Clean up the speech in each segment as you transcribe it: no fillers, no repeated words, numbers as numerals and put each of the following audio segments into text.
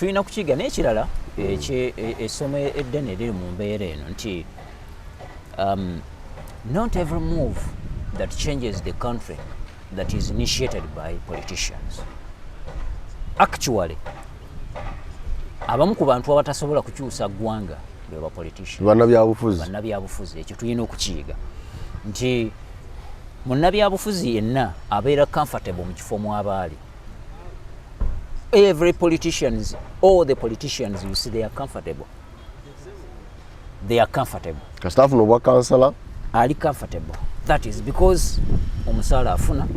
Tulina kukiga n'ekirala, essomo eddene eriri mu mbeera eno nti not every move that changes the country that is initiated by politicians. Actually, abamu ku bantu abatasobola kukyusa ggwanga be ba politicians. Bannabyabufuzi. Bannabyabufuzi. Ekyo tulina okukiyiga nti munnabyabufuzi yenna abeera comfortable mu kifo mw'abaali. Every politicians, all the politicians you see, they are comfortable, they are comfortable. Kasita afuna obwa kansala. Ali comfortable. That is because omusaala afuna,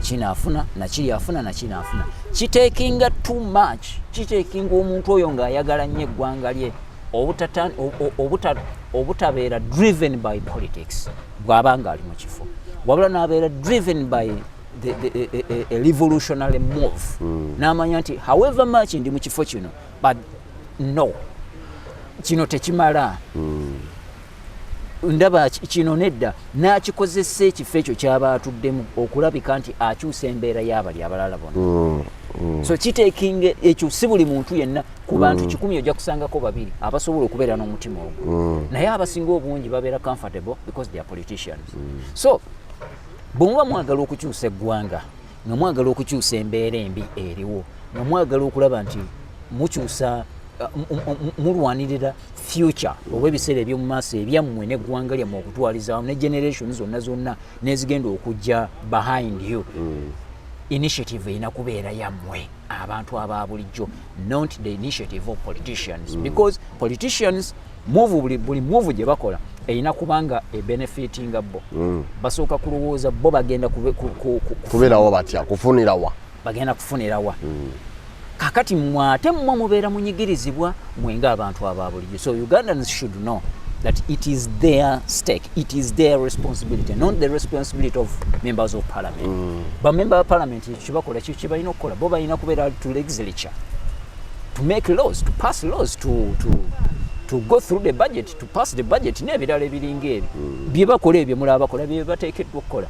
kino afuna, nakiri afuna, nakino afuna. Kiteekinga too much, kiteekinga omuntu oyo ng'ayagala nnyo eggwanga lye obutabeera driven by politics bw'aba nga ali mu kifo, wabula n'abeera driven by a revolutionary move, n'amanya nti however much ndi mu kifo kino, but no, kino tekimala, ndaba kino nedda, n'akikozesa ekifo ekyo kyaba atuddemu okulabika nti akyusa embeera y'abali abalala bonna. So kiteekinga ekyo, si buli muntu yenna. Ku bantu 100 ojja kusangako babiri abasobola okubeera n'omutima ogwo, naye abasinga obungi babeera comfortable because they are politicians. So bwe muba mwagala okukyusa eggwanga, nga mwagala okukyusa embeera embi eriwo, nga mwagala okulaba nti mukyusa, mulwanirira future oba ebiseera eby'omu maaso ebyammwe n'eggwanga lyammwe okutwaliza wamu ne generation zonna zonna n'ezigenda okujja behind you, initiative erina kubeera yammwe abantu aba bulijjo, not the initiative of politicians, because politicians move, buli move gye bakola erina kubanga ebenefitinga bo. Basooka kulowooza bo bagenda kubeerawo batya, kufunirawa. Bagenda kufunirawa. Kakati mmwe ate mmwe mubeera munyigirizibwa mwe ng'abantu aba bulijjo. So Ugandans should know that it is their stake, it is their responsibility, not the responsibility of members of parliament. Bamember of parliament ekyo kyebakola kyo kyebalina okukola. Bo balina kubeera to legislature, to make laws, to pass laws, to go through the budget, to pass the budget n'ebirala ebiringa ebyo. Bye bakola ebyo mulaba bakola bye bateekeddwa okukola,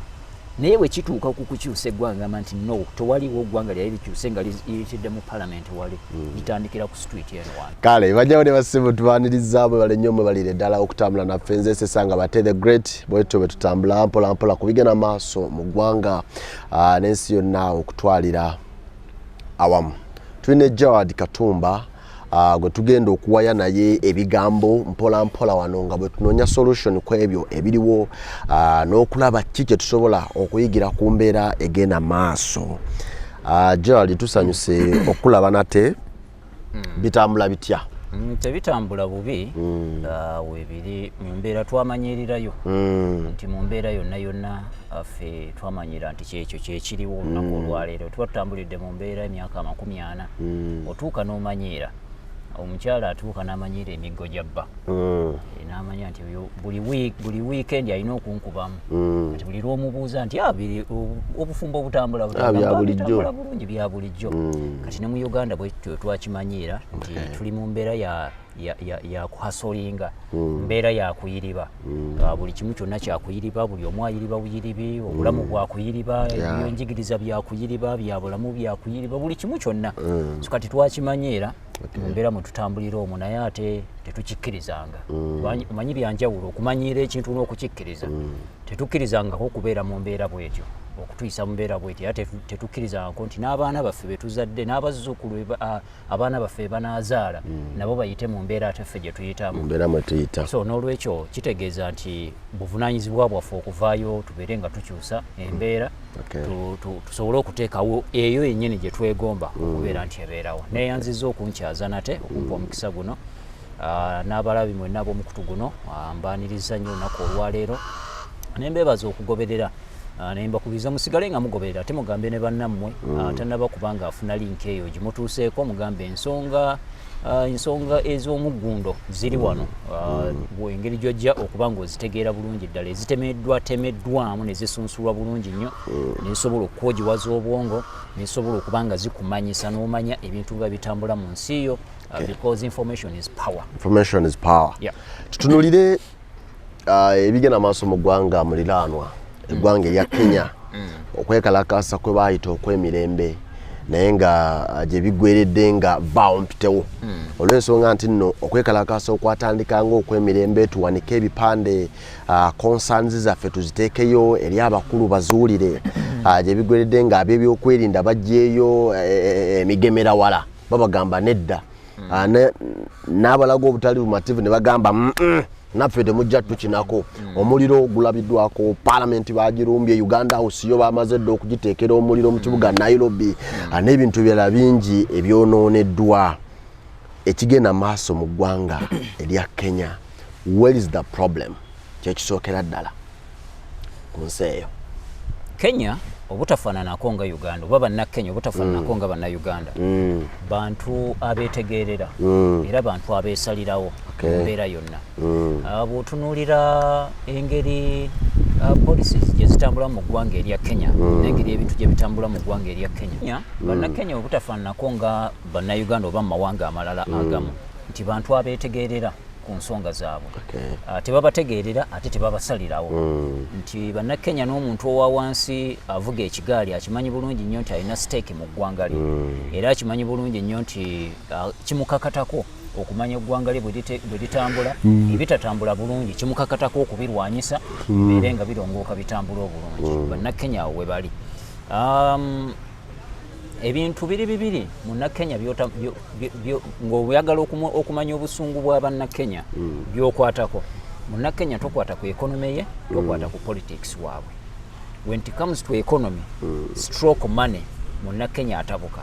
naye bwe kituuka ku kukyusa eggwanga, gamba nti no, tewaliwo ggwanga lyali likyuse nga liyitidde mu parliament. Wali litandikira ku street eno wano. Kale bajjawo ne basibu, tubaaniriza mwebale nnyo, mwebalire ddala okutambula naffe. Nze Sesanga Bate the Great. Bwetyo bwe tutambula mpola mpola ku bigenda maaso mu ggwanga n'ensi yonna okutwalira awamu. Tulina Gerald Katumba gwe tugenda okuwaya naye ebigambo mpola mpola wano nga bwe tunoonya solution ku ebyo ebiriwo n'okulaba ki kye tusobola okuyigira ku mbeera egenda maaso. Gerald, tusanyuse okulaba nate. Bitambula bitya? Tebitambula bubi. Weebiri mu mbeera twamanyirirayo nti mu mbeera yonna yonna, ffe twamanyira nti kyekyo kyekiriwo olunaku olwaleero. Tuba tutambulidde mu mbeera emyaka 40, otuuka n'omanyiira. Omukyala atuuka n'amanyiira emiggo gya bba. N'amanya nti oyo buli weekend alina okunkubamu. Kati buli lw'omubuuza nti, "Ah, biri obufumbo obutambula butya?" Ah, bya Agamba, bulijjo. "Bitambula bulungi, bya bulijjo." Kati ne mu Uganda bwetyo twakimanyiira nti tuli mu mbeera ya kuhasolinga, mbeera ya kuyiriba. Buli kimu kyonna kyakuyiriba, buli omu ayiriba buyiribi, obulamu bwakuyiriba, ebyenjigiriza byakuyiriba, bya bulamu byakuyiriba, buli kimu kyonna. So kati twakimanyiira mu mbeera mwe tutambulira omwo, naye ate tetukikkirizanga. Omanyi byanjawulo okumanyiira ekintu n'okukikkiriza. Tetukkirizangako okubeera mu mbeera bwetyo, okutuyisa mu mbeera bwetyo, era tetukkirizangako nti n'abaana baffe betuzadde n'abazzukulu abaana baffe banaazaala nabo bayite mu mbeera ate ffe gye tuyitamu. Mu mbeera mwe tuyita. So n'olwekyo kitegeeza nti buvunaanyizibwa bwaffe okuvaayo tubeere nga tukyusa embeera, tusobole okuteekawo eyo yennyini gye twegomba okubeera nti ebeerawo. Neeyanzizza okunkyaza nate, okumpa omukisa guno. N'abalabi mwenna ab'omukutu guno, mbaaniriza nnyo olunaku olwaleero ne mbeebaza okugoberera. Ne mbakubiriza musigale nga mugoberera, ate mugambe ne bannammwe tannaba kubanga afuna link eyo gimutuuseeko, mugambe ensonga ez'omuggundo ziri wano. Engeri gyojja okuba ng'ozitegeera bulungi ddala, ezitemeddwa temeddwamu ne zisunsulwa bulungi nnyo, ne zisobola okwogiwaza obwongo, ne zisobola okuba nga zikumanyisa n'omanya ebintu nga bitambula mu nsi yo, because information is power. Information is power. Tutunulire ebigenda maaso mu ggwanga muliraanwa, eggwanga erya Kenya, okwekalakasa kwe baayita okw'emirembe. Naye nga gye biggweredde nga vaawo mpitewo, olw'ensonga nti nno okwekalakaasa okwatandika nga okw'emirembe, tuwanike ebipande, concerns zaffe tuziteekeyo eri abakulu bazuulire, gye biggweredde nga ab'ebyokwerinda baggyeyo emigemera wala, babagamba nedda. N'abalaga obutali bumativu ne bagamba, "Naffe temujja tukinako." Omuliro gulabiddwako, Palamenti bagirumbye, Uganda House yo bamaze dda okugiteekera omuliro mu kibuga Nairobi, n'ebintu ebirala bingi ebyonooneddwa. Ekigenda maaso mu ggwanga erya Kenya, where is the problem? Kyekisookera ddala ku nsi eyo. Kenya obutafaananako nga Uganda, oba Bannakenya obutafaananako nga Bannayuganda, bantu abeetegeerera era bantu abeesalirawo mu mbeera yonna. Bw'otunuulira engeri policies gye zitambula mu ggwanga erya Kenya n'engeri ebintu gye bitambula mu ggwanga erya Kenya, Bannakenya obutafaananako nga Bannayuganda oba mu mawanga amalala agamu, nti bantu abeetegeerera ku nsonga zaabwe. Tebabategeerera ate tebabasalirawo, nti Bannakenya n'omuntu owa wansi avuga ekigaali akimanyi bulungi nnyo nti alina stake mu ggwanga lye, era akimanyi bulungi nnyo nti kimukakatako okumanya eggwanga lye bwe litambula. Ebitatambula bulungi kimukakatako okubirwanyisa bibeere nga birongooka, bitambula obulungi. Bannakenya awo we bali. Ebintu biri bibiri Munnakenya ng'oyagala okumanya obusungu bwa Bannakenya byokwatako. Munnakenya tokwata ku economy ye, tokwata ku politics waabwe. When it comes to economy stroke money, Munnakenya atabuka.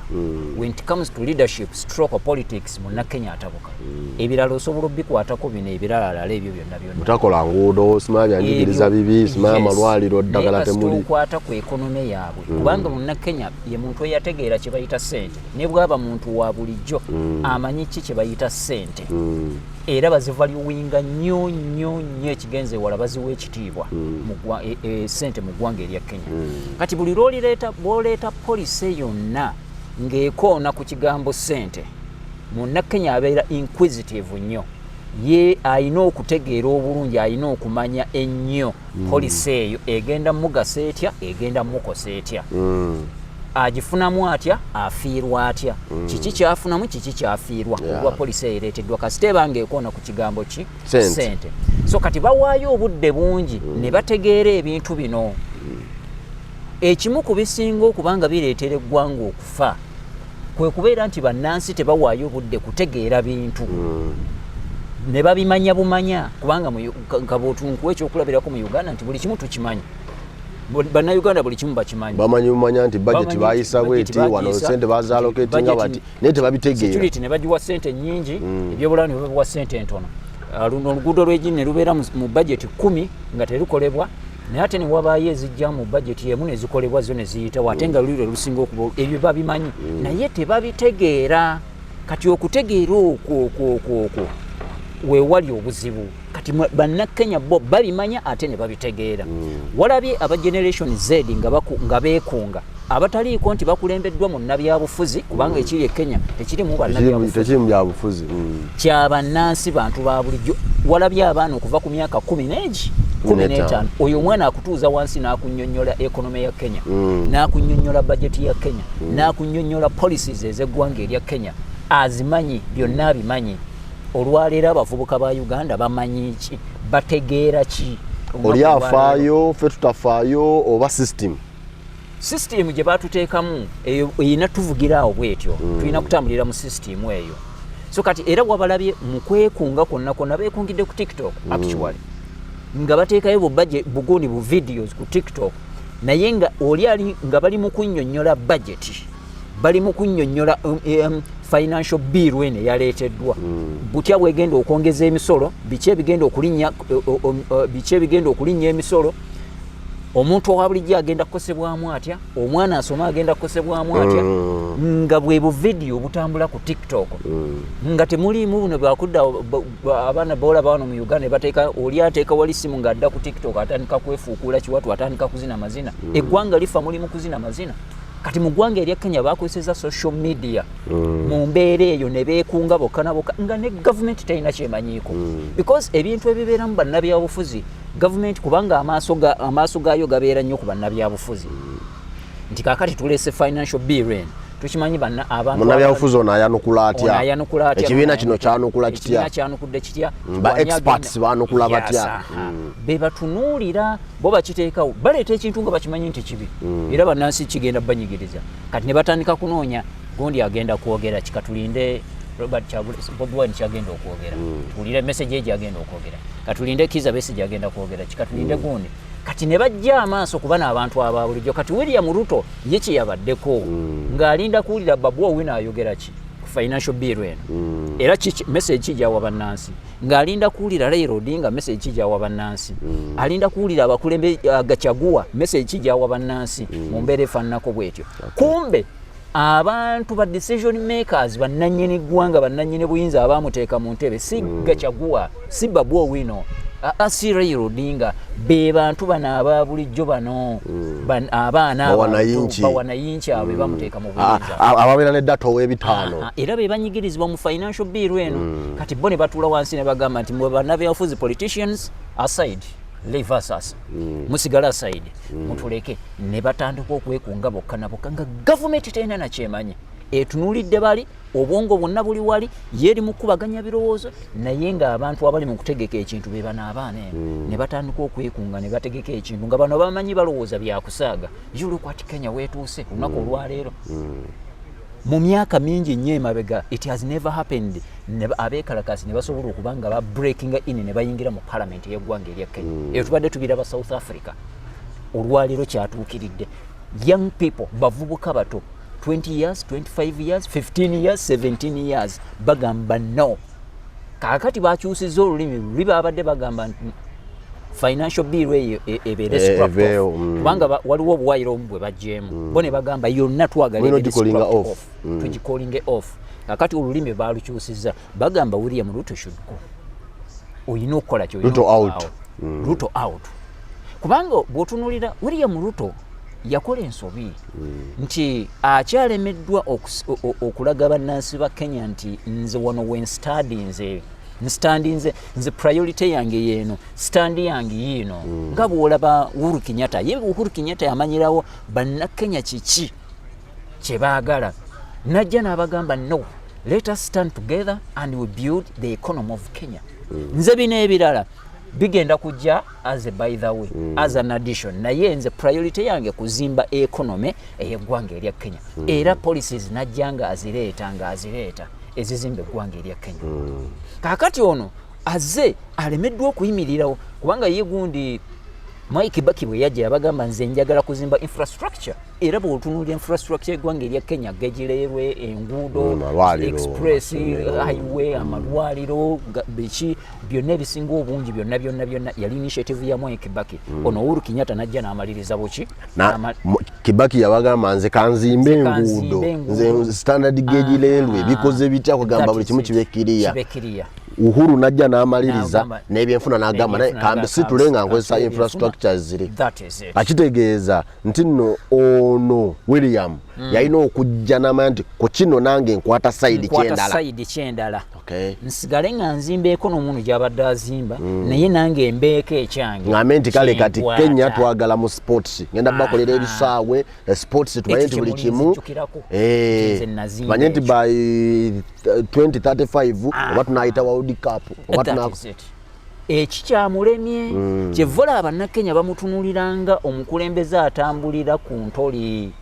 When it comes to leadership stroke politics, Munnakenya atabuka. Ebirala osobola obikwatako, bino ebiralalala ebyo byonna byonna. Mutakola nguudo, simanya byanjigiriza bibi, simanya amalwaliro, ddagala Naye kasita temuli. okwata ku economy yaabwe, kubanga Munnakenya ye muntu eyategeera kye bayita ssente, ne bwaba muntu wa bulijjo amanyi ki kye bayita ssente, era bazivaluinga nnyo nnyo nnyo, ekigenza ewala baziwa ekitiibwa ssente mu ggwanga erya Kenya. Kati buli lwolireeta, bw'oleeta policy yonna ng'ekoona ku kigambo ssente, Munnakenya abeera inquisitive nnyo, ye alina okutegeera obulungi, alina okumanya ennyo policy eyo egenda mugasa etya, egenda mukosa etya, agifunamu atya, afiirwa atya, kiki kyafunamu, kiki kyafiirwa olwa policy eyo ereeteddwa, kasita eba ng'ekoona ku kigambo ki? Sente. Sente. So kati bawaayo obudde bungi ne bategeera ebintu bino. Ekimu ku bisinga okuba nga bireetera eggwanga okufa kwe kubeera nti bannansi tebawaayo budde kutegeera bintu ne babimanya bumanya, kubanga nga bw'otunkuwa ekyokulabirako mu Uganda nti buli kimu tukimanyi. Bannayuganda buli kimu bakimanyi. Bamanyi bumanya nti budget Bamanyi bayisa nti budget bweti wano, bagiyisa, sente bazallocatinga budget bati, naye tebabitegeera. Security ne bagiwa sente nyingi, ebyobulamu ne babiwa sente entono. Luno oluguudo lw'egini ne lubeera mu budget 10 nga terukolebwa, naye ate ne wabaayo ezijja mu budget emu ne zikolebwa zo ne ziyitawo, ate nga luli lwe lusinga okuba. Ebyo babimanyi naye tebabitegeera. Kati okutegeera okwo okwo okwo okwo weewali obuzibu. Kati Bannakenya bo babimanya ate ne babitegeera. Walabye aba Generation Z nga beekunga abataliiko nti bakulembeddwa mu nnabyabufuzi, kubanga ekiri e Kenya tekirimu bannabyabufuzi. Tekiri mu byabufuzi. Kyabannansi, bantu ba bulijjo. Walabye abaana okuva ku myaka 10 n'egi 15, oyo omwana akutuuza wansi n'akunnyonnyola economy ya Kenya, n'akunnyonnyola bajeti ya Kenya, n'akunnyonnyola policies ez'eggwanga erya Kenya. Azimanyi byonna, abimanyi. Olwaleero abavubuka ba Uganda bamanyi ki? Bategeera ki? Oli afaayo, ffe tutafaayo, oba system? System gye batuteekamu eyo erina tuvugira awo bwetyo, tulina kutambulira mu system eyo. So kati era wabalabye mu kwekunga kwonna kwonna beekungidde ku TikTok, actually nga bateekayo bubudget bugundi bu videos ku TikTok, naye nga oli ali nga bali mu kunnyonnyola budget, bali mu kunnyonnyola financial bill eno eyaleeteddwa, butya bwegenda okwongeza emisolo, biki ebigenda okulinnya, biki ebigenda okulinnya emisolo, omuntu owa bulijjo agenda kukosebwamu atya, omwana asoma agenda kukosebwamu atya, nga bwe buvidiyo obutambula ku TikTok, nga temuliimu buno bwakudda abaana bolaba wano mu Uganda ne bateeka, oli ateeka wali simu ng'adda ku TikTok, atandika kwefuukuula kiwatu, atandika kuzina mazina. Eggwanga lifa muli mu kuzina mazina. Kati mu ggwanga erya Kenya bakozesa social media mu mbeera eyo ne beekunga bokka na bokka, nga ne gavumenti terina kyemanyiiko, because ebintu ebibeeramu bannabyabufuzi, gavumenti kubanga amaaso gaayo gabeera nnyo ku bannabyabufuzi, nti kaakati tuleese financial bill eno. Tukimanyi banna abantu Munnabyabufuzi ono ayanukula ono atya? Ayanukula atya? Ekibiina kino kyanukula kitya? Ekibiina kyanukudde kitya? Ba Wani experts baanukula batya? Yes, aha. Be batunuulira, bo bakiteekawo, baleeta ekintu nga bakimanyi nti kibi era bannansi kigenda banyigiriza. Kati ne batandika kunoonya gundi agenda kwogera kikatulinde Robert Bobi Wine kyagenda okwogera, tuwulire message ye gyagenda okwogera, katulinde Kiza Besigye agenda kwogera kikatulinde gundi. Kati ne bajja amaaso kuba n'abantu aba bulijjo. Kati William Ruto ye kye yabaddeko ng'alinda kuwulira Babu Owino ayogera ki ku financial bill eno, era message ki gyawa bannansi, ng'alinda kuwulira Raila Odinga message ki gyawa bannansi, alinda kuwulira abakulembe Gachagua message ki gyawa bannansi mu mbeera efaananako bwetyo. Kumbe abantu ba decision makers, bannannyini ggwanga, bannannyini buyinza, abamuteeka mu ntebe si Gachagua, si Babu Owino, si Raila Odinga, be bantu bano aba bulijjo bano, abaana Bawanayinchi. Bawanayinchi abo be bamuteeka mu buyinza. Ababeera ne data ow'ebitaano. Era be banyigirizibwa mu financial bill eno. Kati bo ne batuula wansi ne bagamba nti mwe bannabyabufuzi, politicians aside, leave us, musigale aside, mutuleke. Ne batandika okwekunga bokka na bokka nga gavumenti terina nakyemanyi, etunuulidde bali, obwongo bwonna buli wali, ye eri mu kukubaganya birowoozo, naye ng'abantu abali mu kutegeka ekintu be bano abaana eno. Ne batandika okwekunga ne bategeka ekintu nga bano bamanyi balowooza byakusaaga. You look at Kenya weetuuse olunaku olwaleero. Mu myaka mingi nnyo emabega it has never happened abeekalakaasi ne basobola okuba nga ba breaking in ne bayingira mu parliament y'eggwanga erya Kenya. Eyo tubadde tubiraba South Africa, olwaleero kyatuukiridde. Young people, bavubuka bato, 20 years, 25 years, 15 years, 17 years, bagamba no. Kaakati bakyusiza olulimi. Luli babadde bagamba nti financial bill eyo ebeere scrapped off. Eveewo. Kubanga waliwo obuwayiro obumu bwe baggyemu, bo ne bagamba yonna twagala Mulina ebeere ogicallinga scrapped off. off. Tugicallinge off. Kakati olulimi balukyusiza, bagamba William Ruto should go, olina okukola ki? Olina Ruto out. okubaawo. Ruto out, kubanga bw'otunuulira William Ruto yakola ensobi nti akyalemeddwa okulaga bannansi ba Kenya nti nze wano wenstandinze, nstandinze nze, priority yange yeeno, stand yange yiino. Nga bw'olaba Uhuru Kenyatta, ye Uhuru Kenyatta yamanyirawo bannakenya kiki kyebaagala, najja n'abagamba, "No, let us stand together and we build the economy of Kenya. Nze bino ebirala bigenda kujja as a by the way, as an addition, naye nze priority yange kuzimba economy ey'eggwanga erya Kenya." Era policies najja nga azireeta, nga azireeta ezizimba eggwanga erya Kenya. Kaakati ono azze alemeddwa okuyimirirawo, kubanga ye gundi Mwai Kibaki bwe yajja yabagamba, "Nze njagala kuzimba infrastructure." Era bw'otunuulira infrastructure y'eggwanga erya Kenya, gegireerwe, enguudo, Amalwaliro, express amasomero. highway, amalwaliro, biki byonna ebisinga obungi, byonna byonna byonna yali initiative ya Mwai Kibaki. Ono Uhuru Kenyatta najja n'amaliriza buki? Kibaki yabagamba, "Nze kanzimbe Nze kanzimbe enguudo, enguudo." nze standard gauge railway, bikoze bitya?" Kugamba That buli is kimu it. kibe clear. Kibe clear. Uhuru najja n'amaliriza n'ebyenfuna, n'agamba naye n'ebyenfuna kambisitule nga nkozesa kansitule infrastructure ziri. That is it. Akitegeeza nti nno ono William yalina okujja n'amanya nti ku kino nange nkwata side nkwata kyendala. Side kyendala. Okay. Nsigale nga nzimba economy ono gyabadde azimba, naye nange mbeeko ekyange Ngambe nti kale kati kyenkwata. Kenya twagala mu sports, ngenda bakolera ebisaawe, sports, tumanye nti Ekyo buli kye kimu mulinzijjukirako. Nze nazimba manye nti ekyo. by 2035 oba tunayita World Cup oba That is it. Ekikyamulemye kyeva olaba bannakenya bamutunuliranga omukulembeze atambulira ku ntoli,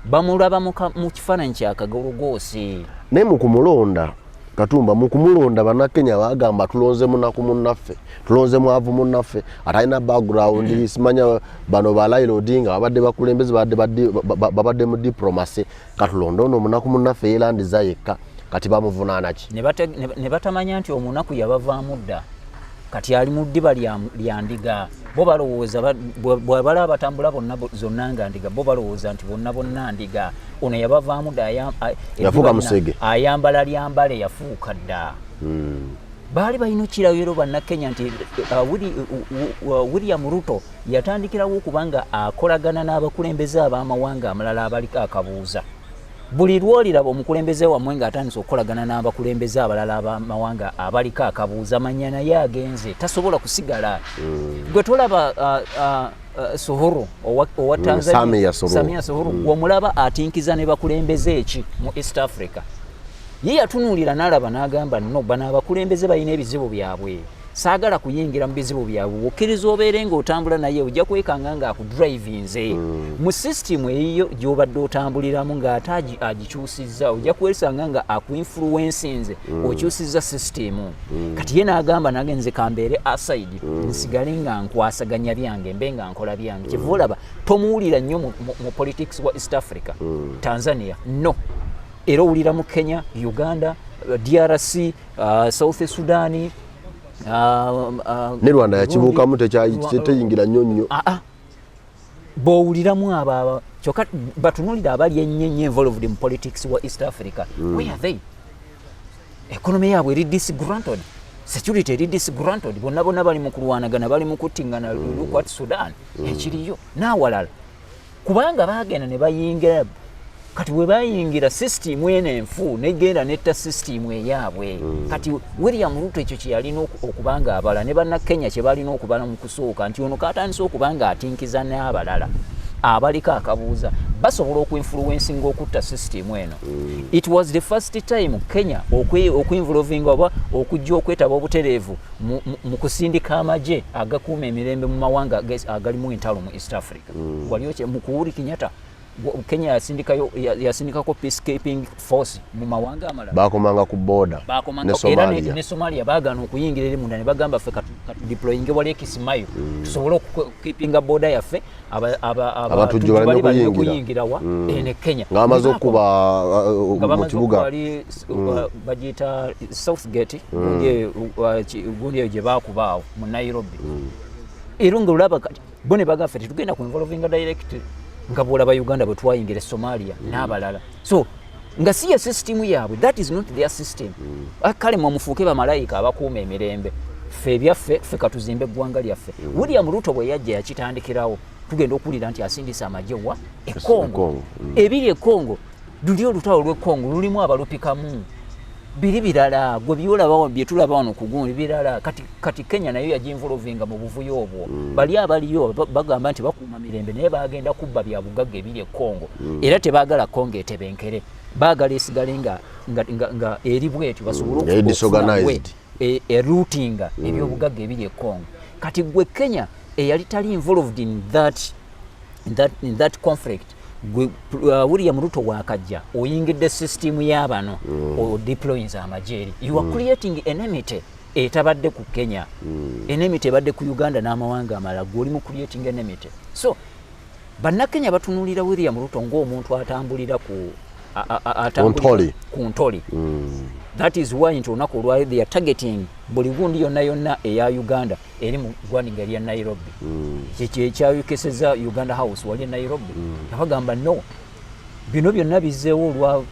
bamulaba mu kifaananyi kyakagologoosi. Naye mu kumulonda, Katumba, mu kumulonda bannakenya bagamba, "Tulonze munaku munnaffe, tulonze mwavu munnaffe atalina background." Simanya bano ba Raila Odinga babadde bakulembeze, babadde mu diplomacy, katulonde ono omunaku munnaffe yeerandiza yekka. Kati bamuvunaana ki? Ne batamanya nti omunaku yabavaamu dda, kati ali mu ddiba lya ndiga. Bo balowooza bwe balaba batambula bonna zonna nga ndiga, bo balowooza nti bonna bonna ndiga. Ono yabavaamu dda, Yafuuka eddiba lina musege. Ayambala lyambale, yafuuka dda. Baali balina okirabiro bannakenya nti William Ruto yatandikirawo okubanga akolagana n'abakulembeze ab'amawanga amalala abaliko akabuuza. Buli lwoliraba omukulembeze wammwe ng'atandise okukolagana n'abakulembeze abalala ab'amawanga abaliko akabuuza, manya naye agenze, tasobola kusigala. Gwe tolaba Suluhu owa Tanzania. Samia Suluhu. Samia Suluhu womulaba atinkiza ne bakulembeze eki mu East Africa. Ye yatunuulira n'alaba n'agamba, "No, bano abakulembeze balina ebizibu byabwe, saagala kuyingira mu bizibu byabwe." Okkiriza obeere ng'otambula naye, ojja kwekanga ng'akudrivinze mu sisitimu eyiyo gy'obadde otambuliramu, ng'ate agikyusizza. Ojja kwesanga nga akuinfluencinze, okyusizza sisitimu. Kati ye n'agamba, "Nange nze kambeere aside, nsigale nga nkwasaganya byange, mbe nga nkola byange." Kyeva olaba tomuwulira nnyo mu politics wa East Africa, Tanzania no, era owulira mu Kenya, Uganda, DRC, South Sudan, Ne Rwanda yakibuukamu. Burundi. Teyingira nnyo nnyo. Ah, ah. Bw'owuliramu abo kyokka batunulira abali ennyo ennyo involved mu politics wa East Africa. Where are they? Economy yaabwe eri disgruntled, security eri disgruntled, bonna bonna bali mu kulwanagana, bali mu kuttingana. Look at Sudan ekiriyo n'awalala, kubanga bagenda ne bayingira. Kati bwe bayingira system eno enfu, negenda netta system eyaabwe. Kati William Ruto ekyo kye yalina okuba nga abala, ne Bannakenya kye balina okubala mu kusooka, nti ono katandise okuba nga atinkiza n'abalala abaliko akabuuza, basobola okuinfluencinga okutta system eno. It was the first time Kenya okuinvolvinga oba okujja okwetaba obutereevu mu kusindika amagye agakuuma emirembe mu mawanga agalimu entalo mu East Africa. Waliyo mu ku Uhuru Kenyatta, Kenya yasindikayo yasindikako peacekeeping force mu mawanga amalala? Bakomanga ku border ne Bakomanga era Somalia. Ne Somalia baagaana okuyingira eri munda, ne bagamba, "Ffe katudeployinge wali ekisimayo tusobole okukeepinga border yaffe." Abatujju baleme bali baleme kuyingira. Kuyingira wa ene Kenya. Nga bamaze Ne okuba nga mu bamaze kibuga. okuba ali bagiyita South Gate, gundi eyo gye bakuba awo mu Nairobi. Era nga olaba kati bo ne bagamba, "Ffe tetugenda ku involvinga direct," nga bwolaba Uganda bwe twayingira e Somalia n'abalala. So nga si ye system yaabwe, that is not their system. Ah, kale mwe mufuuke bamalayika abakuuma emirembe, ffe ebyaffe, ffe katuzimbe eggwanga lyaffe. William Ruto bwe yajja yakitandikirawo. Tugenda okuwulira nti asindisa amagye wa e Congo. Congo, Ebiri e Congo, luli olutalo lw'e Congo lulimu abalupikamu, biri birala. Gwe byolaba, bye tulaba wano ku gundi birala. Kati Kenya nayo yaginvolvinga mu buvuyo obwo. Bali abaliyo bagamba nti bakuuma mirembe, naye bagenda kubba bya bugagga ebiri e Congo. Era tebaagala Congo etebenkere, baagala esigale nga eri bwetyo, basobole Eri disorganized. Erootinga ebyobugagga ebiri e Congo. Kati gwe Kenya eyali tali involved in that conflict, gwe William Ruto wakajja oyingidde system y'abano, odeployinze amagye eri, you are creating enmity etabadde ku Kenya, enmity ebadde ku Uganda n'amawanga amalala. Gwe oli mu creating enmity. So Bannakenya batunuulira William Ruto ng'omuntu atambulira ku atambulira Ku ntoli. Ku ntoli. That is why nti olunaku olwaleero they are targeting buli gundi yonna yonna eya Uganda eri mu ggwanika erya Nairobi. Kyekyo ekyayokeseza Uganda House wali e Nairobi. Yabagamba, "No, bino byonna bizzeewo olwa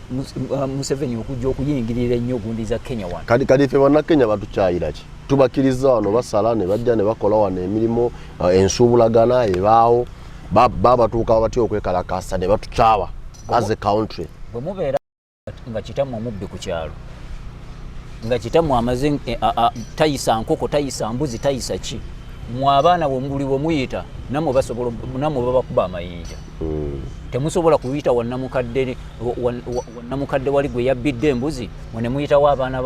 Museveni okujja okuyingirira ennyo gundi za Kenya wano." Kati ffe Bannakenya batukyayira ki? Tubakkiriza wano, basala ne bajja ne bakola wano emirimu, ensuubulagana ebaawo. Babatuuka batya okwekalakasa ne batukyawa as a country? Bwe mubeera nga kitammwe omubbi ku kyalo, nga kitammwe amaze tayisa nkoko, tayisa mbuzi, tayisa ki, mwe abaana bwe bwe muyita, nammwe basobola, nammwe babakuba amayinja. Temusobola kuyita wannamukadde wali gwe yabbidde embuzi, mwe ne muyitawo abaana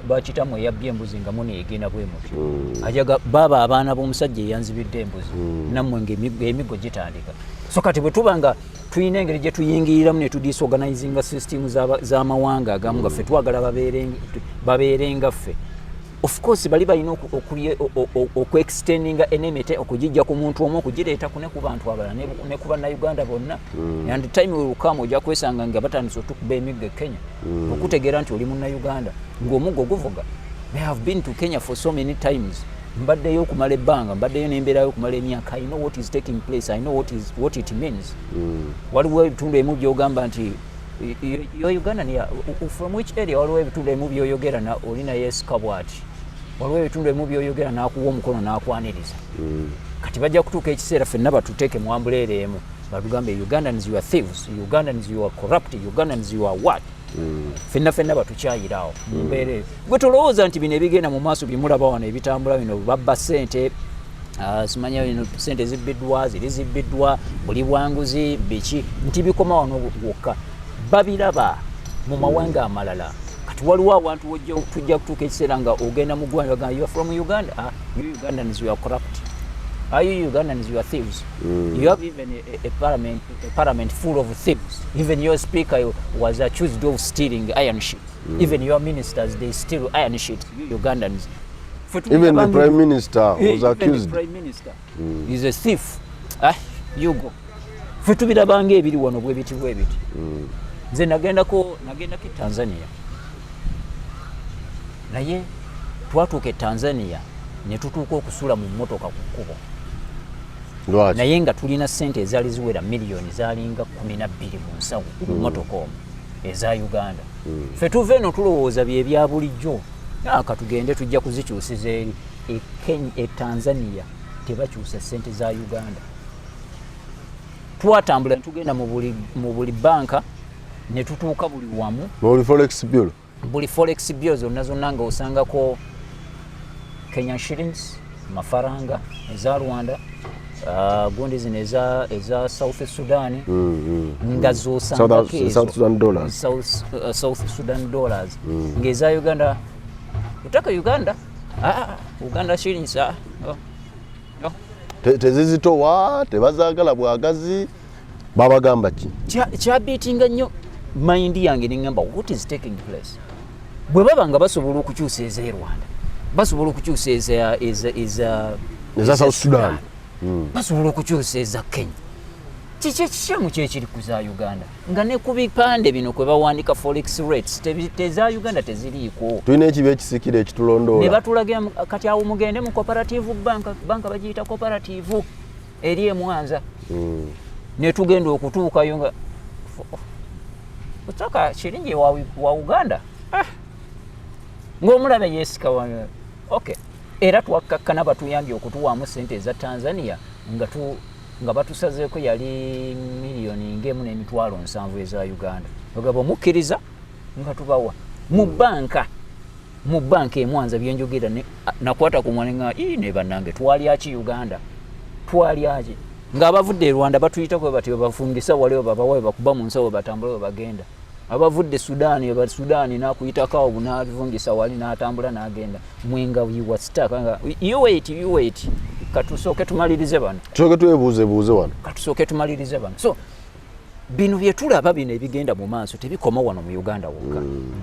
ba kitammwe eyabbye embuzi nga muneegenda bwe mutyo. Ajaga baaba abaana b'omusajja eyanzibidde embuzi, nammwe ng'emiggo gitandika. So kati bwe tuba nga tulina engeri gye tuyingiriramu ne tudisorganizinga system z'amawanga agamu, nga ffe twagala babeere nga ffe, of course bali balina okuextendinga enmity okugijja ku muntu omu okugireeta ne ku bantu abalala, ne ku Bannayuganda bonna. And time will come, ojja kwesanga nga batandise otukuba emiggo e Kenya, okutegeera nti oli Munnayuganda ng'omuggo guvuga. I have been to Kenya for so many times. Mbaddeyo okumala ebbanga, mbaddeyo nembeerayo okumala emyaka. I know what is taking place, I know what it means. Waliwo ebitundu ebimu byogamba nti yo Uganda from which area? Waliwo ebitundu ebimu byoyogera oli naye esika bwati, waliwo ebitundu ebimu byoyogera n'akuwa omukono n'akwaniriza. Kati bajja kutuuka ekiseera ffenna batuteeke mu umbrella emu, batugambe, "Ugandans, you are thieves. Ugandans, you are corrupt. Ugandans, you are what?" Ffenna ffenna batukyayiraawo mu mbeera eyo. Gwe tolowooza nti bino ebigenda mu maaso byemulaba wano ebitambula bino, babba ssente. Simanya eno sente zibbiddwa, ziri zibbiddwa, buli bwanguzi biki, nti bikoma wano wokka. Babiraba mu mawanga amalala. Kati waliwo awantu tujja kutuuka ekiseera nga ogenda mu ggwanga, bagamba, "You are from Uganda? Ah, you Ugandans, you are corrupt. Ah, you Ugandans, you are thieves. You have even a parliament full of thieves. Even your speaker was accused of stealing iron sheets. Even your ministers, they steal iron sheets. You Ugandans." Even the prime minister was Even accused. The prime minister is a thief. Ah, you go. Ffe tubirabanga ebiri wano bwe biti bwe biti. Nze nagendako e Tanzania, naye twatuuka e Tanzania ne tutuuka okusula mu mmotoka ku kkubo. Lwaki? Naye nga tulina sente ezaali ziwera miliyoni zaalinga 12 mu nsawo mu mmotoka omwo eza Uganda. Ffe tuva eno tulowooza bye bya bulijjo. Ah, katugende, tujja kuzikyusiza eri e Kenya. E Tanzania tebakyusa sente za Uganda. Twatambula netugenda mu buli banka, ne tutuuka buli wamu. Buli forex bureau. Buli forex bureau zonna zonna, nga osangako Kenyan shillings, mafaranga eza Rwanda, gundi zino eza South Sudan, nga zosangako ezo. South Sudan dollars. South Sudan dollars, ng'eza Uganda utaka Uganda, ah, Uganda shillings, ah, oh. Oh. Tezizitowa, tebazaagala bwagazi. Babagamba ki? Kyabeatinga nnyo mind yange, neŋŋamba, "What is taking place?" Bwe baba nga basobola okukyusa ez'e Rwanda, basobola okukyusa eza Eza South Sudan. Basobola okukyusa eza Kenya, kiki ekikyamu kyekiri ku za Uganda, nga ne ku bipande bino kwe bawandiika forex rates teza Uganda teziriiko? Tulina ekibi ekisikira Ne ekitulondoola. batulagira kati awo mugende mu Cooperative Bank, banka bagiyita Cooperative eri emwanza. Ne tugenda okutuukayo nga utaka shilingi wa Uganda, ah. Ng'omulaba yeesika wano. Okay, era twakkakkana, batuyambye okutuwaamu sente eza Tanzania nga batusazeeko yali miliyoni ng'emu n'emitwalo 70 eza Uganda. Ogaba omukkiriza nga tubawa mu banka emwanza. Byenjogera nakwata ku mwana nga ii ne bannange, twalyaki Uganda, twalyaki? Ng'abavudde e Rwanda batuyitako bati bebafungisa wali, babawa, bakuba mu nsawo, batambula we bagenda. Abavudde Sudaani, eba Sudaani nakuyitako awo navungisa wali n'atambula n'agenda. Mwenga you stuck nga you wait, you wait, katusooke tumalirize bano. Tusooke twebuuzebuuze wano. Katusooke tumalirize bano. So bino byetulaba bino ebigenda mu maaso tebikoma wano mu Uganda wokka,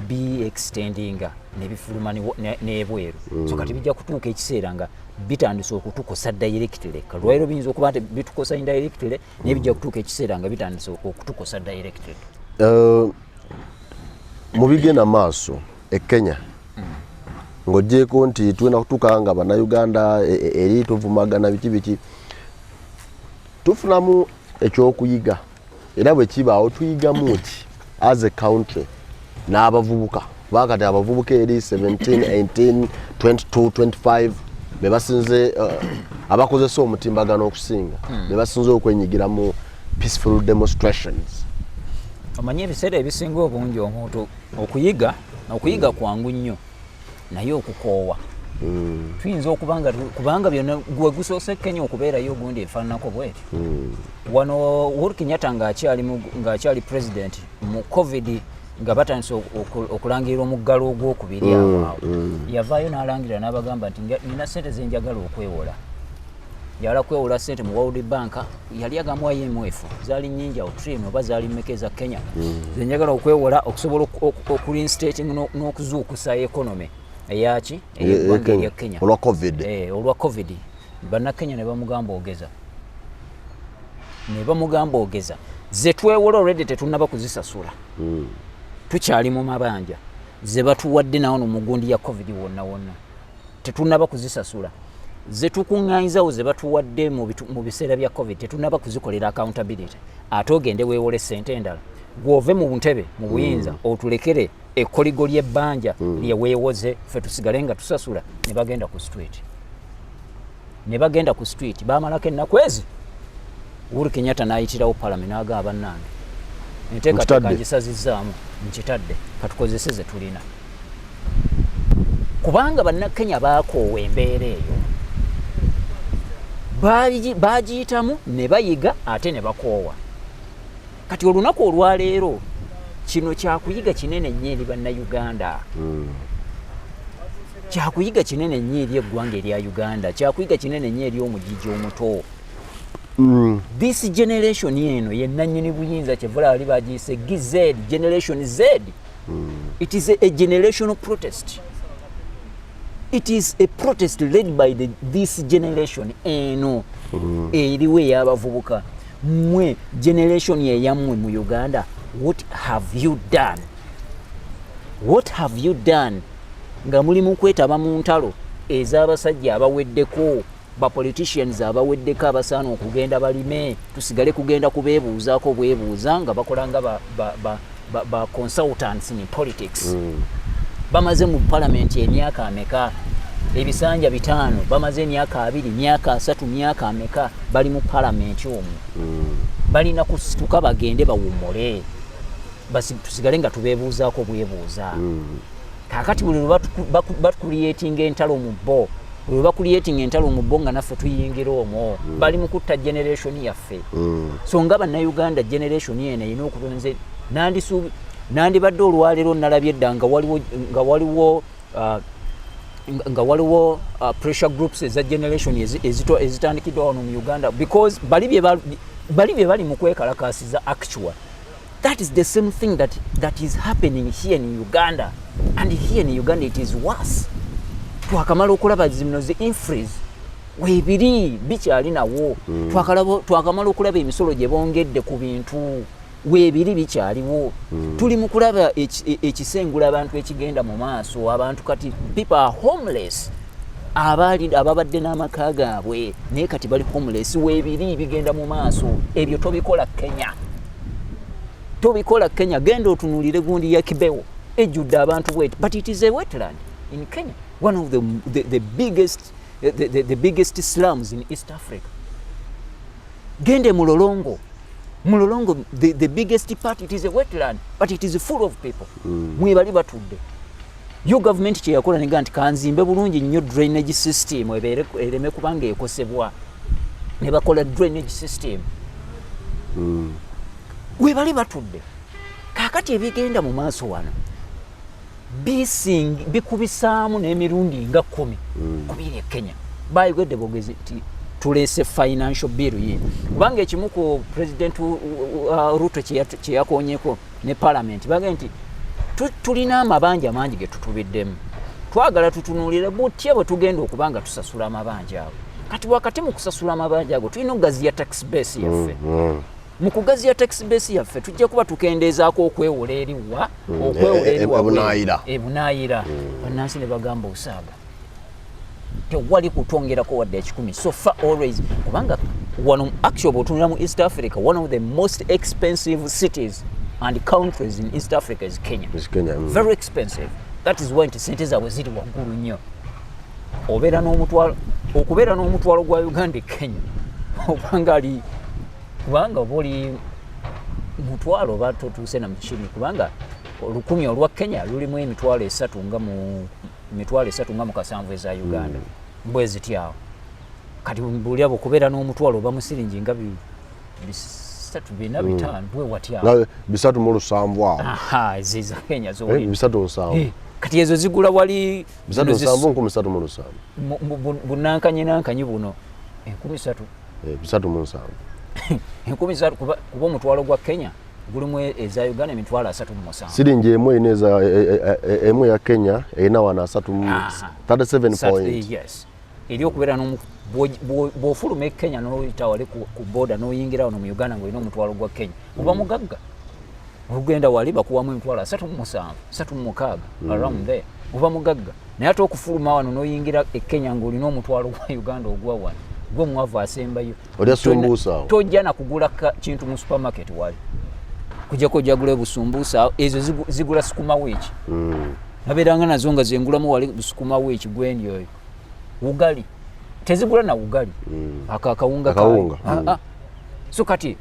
bi extendinga nebifuluma n'ebweru. So kati bijja kutuuka ekiseera nga bitandise okutukosa directly. Kalwairo biyinza okuba nti bitukosa indirectly, naye bijja kutuuka ekiseera nga bitandise okutukosa directly. Mu bigenda maaso e Kenya, ng'ogyeko nti tulina kutuuka nga Bannayuganda eri tuvumagana biki biki, tufunamu ekyokuyiga? Era bwe kibaawo, tuyigamu ki as a country n'abavubuka? Kuba kati abavubuka eri 17, 18, 22, 25 be basinze abakozesa omutimbagano okusinga, be basinze okwenyigira mu peaceful demonstrations. Omanyi, ebiseera ebisinga obungi omuntu okuyiga kwangu nnyo, naye okukoowa tuyinza okuba nga kubanga byonna gwe gusoose Kenya okubeerayo ogundi efaananako bweti. Wano Uhuru Kenyatta ng'akyali president mu COVID, nga batandise okulangirira omuggalo ogwokubiri, awo awo yavaayo n'alangirira n'abagamba nti, "Nina sente zenjagala okwewola." Yala kwewola sente mu World Bank, yali agamba IMF, zaali nyingi awo, trillion oba zaali mmeka eza Kenya, zenjagala okwewola okusobola okureinstating n'okuzuukusa economy eyaki, ey'eggwanga erya Kenya. Olwa COVID. Olwa COVID. Bannakenya ne bamugamba ogeza, ne bamugamba ogeza, ze twewola already tetunnaba kuzisasula, tukyali mu mabanja. Ze batuwadde nawono mu gundi ya COVID wonna wonna tetunnaba kuzisasula. Ze tukuŋŋanyizawo, ze batuwadde mu biseera bya COVID, tetunnaba kuzikolera accountability, ate ogende weewole sente endala, gw'ove mu ntebe mu buyinza, otulekere ekkoligo ly'ebbanja lye weewoze, ffe tusigale nga tusasula. Ne bagenda ku street, ne bagenda ku street, bamalako ennaku ezi. Uhuru Kenyatta n'ayitirawo parliament n'agamba, "Bannange, enteekateeka Nkitadde. ngisazizzaamu, nkitadde, katukozese ze tulina," kubanga Bannakenya baakoowa embeera eyo. Bagiyitamu ne bayiga ate ne bakoowa. Kati olunaku olwaleero kino kyakuyiga kinene nnyo eri Bannayuganda, kyakuyiga kinene nnyo eri eggwanga erya Uganda, kyakuyiga kinene nnyo eri omugigi omuto. This generation eno yenannyini buyinza, kyevula bali bagiyise GZ, Generation Z. It is a generational protest. It is a protest led by this generation eno eriwo ey'abavubuka. Mmwe generation eyammwe mu Uganda, what have you done? What have you done nga muli mu kwetaba mu ntalo ez'abasajja abaweddeko, bapoliticians abaweddeko, abasaana okugenda balime, tusigale kugenda kubeebuuzaako bwebuuza nga bakola nga ba consultants in politics? Bamaze mu palamenti emyaka ameka? Ebisanja 5. Bamaze emyaka 20, myaka 30, myaka ameka bali mu palamenti omwo? Balina kusituka bagende bawummule, tusigale nga tubeebuuzaako bwebuuza. Kaakati buli lwe bacreatinga entalo mu bo, buli lwe bacreatinga entalo mu bo, nga naffe tuyingira omwo. Bali mu kutta generation yaffe. So nga Bannayuganda, generation eno erina okubenze nandibadde olwaleero nalabye edda nga waliwo pressure groups eza generation ezitandikiddwa wano mu Uganda, because bali bye bali mu kwekalakasiza. Actual, that is the same thing that is happening here in Uganda, and here in Uganda it is worse. Twakamala okulaba zino zi infries weebiri bikyali nawo. Twakamala okulaba emisolo gye bongedde ku bintu, weebiri bikyaliwo. Tuli mu kulaba ekisengula abantu ekigenda mu maaso. Abantu kati, people are homeless. Abaali ababadde n'amaka gaabwe naye kati bali homeless. Weebiri bigenda mu maaso. Ebyo tobikola Kenya, tobikola Kenya. Genda otunuulire gundi ya Kibeho, ejjudde abantu bweti, but it is a wetland in Kenya, one of the biggest slums in East Africa. Gende Mulolongo. Mulolongo, the biggest part, it is a wetland, but it is full of people. Mwebali batudde. Yo gavumenti kyeyakola nega nti kanzimbe bulungi nnyo drainage system ebeere ereme kubanga ekosebwa, ne bakola drainage system. Webali batudde. Kaakati ebigenda mu maaso wano bikubisaamu n'emirundi nga 10 kubiri e Kenya. Bayogedde bwogezi nti tuleese financial bill yiino, kubanga ekimu ku President Ruto kyeyakonyeko ne parliament, bagambye nti tulina amabanja mangi ge tutubiddemu, twagala tutunuulire butya bwe tugenda okuba nga tusasula amabanja ago. Kati wakati mu kusasula amabanja ago, tulina okugaziya tax base yaffe. Mu kugaziya tax base yaffe, tujja kuba tukendeezaako okwewola eriwa, okwewola eriwa Ebunaayira. Ebunaayira. Bannansi ne bagamba osaaga, tewali kutwongerako wadde 100. So far always, kubanga wano actually bw'otunula mu East Africa, one of the most expensive cities and countries in East Africa is Kenya. Is Kenya. Very expensive. That is why nti sente zaabwe ziri waggulu nnyo. Obeera n'omutwalo, okubeera n'omutwalo gwa Uganda e Kenya, obanga ali, kubanga oba oli mutwalo oba totuuse na mukini, kubanga 1,000 olwa Kenya lulimu 300,000 nga mu 307,000 eza Uganda, bwe zityawo. Kati buli abo okubeera n'omutwalo oba musiringi nga 3, 4, 5, bwe watyawo. Nga 37 awo. Aha, eza Kenya zoli. 37. Kati ezo zigula wali 37, zino 307. Bunankanyi nankanyi buno 3,000. 37. 3,000, kuba omutwalo gwa Kenya gulimu eza Uganda 37,000. Siringi emu erina eza emu ya Kenya erina wano asatu mu 37 point. Yes, eri okubeera bw'ofuluma e Kenya n'oyita wali ku boda n'oyingira wano mu Uganda ng'olina omutwalo gwa Kenya, oba mugagga. Ogenda wali bakuwamu 37,000, 36, around there, oba mugagga. Naye ate okufuluma wano n'oyingira e Kenya ng'olina omutwalo gwa Uganda ogwa wano, gwe mwavu asembayo. Olya sumbuusa awo. Tojja na kugula kintu mu supermarket wali, kujjako ojja busumbuusa awo. Ezo zigula sukuma wiiki. Nabeeranga nazo nga zengulamu wali sukuma wiiki gwendi oyo ugali tezigula na ugali, ako akawunga Akawunga, kaayo. Ah, ah. So kati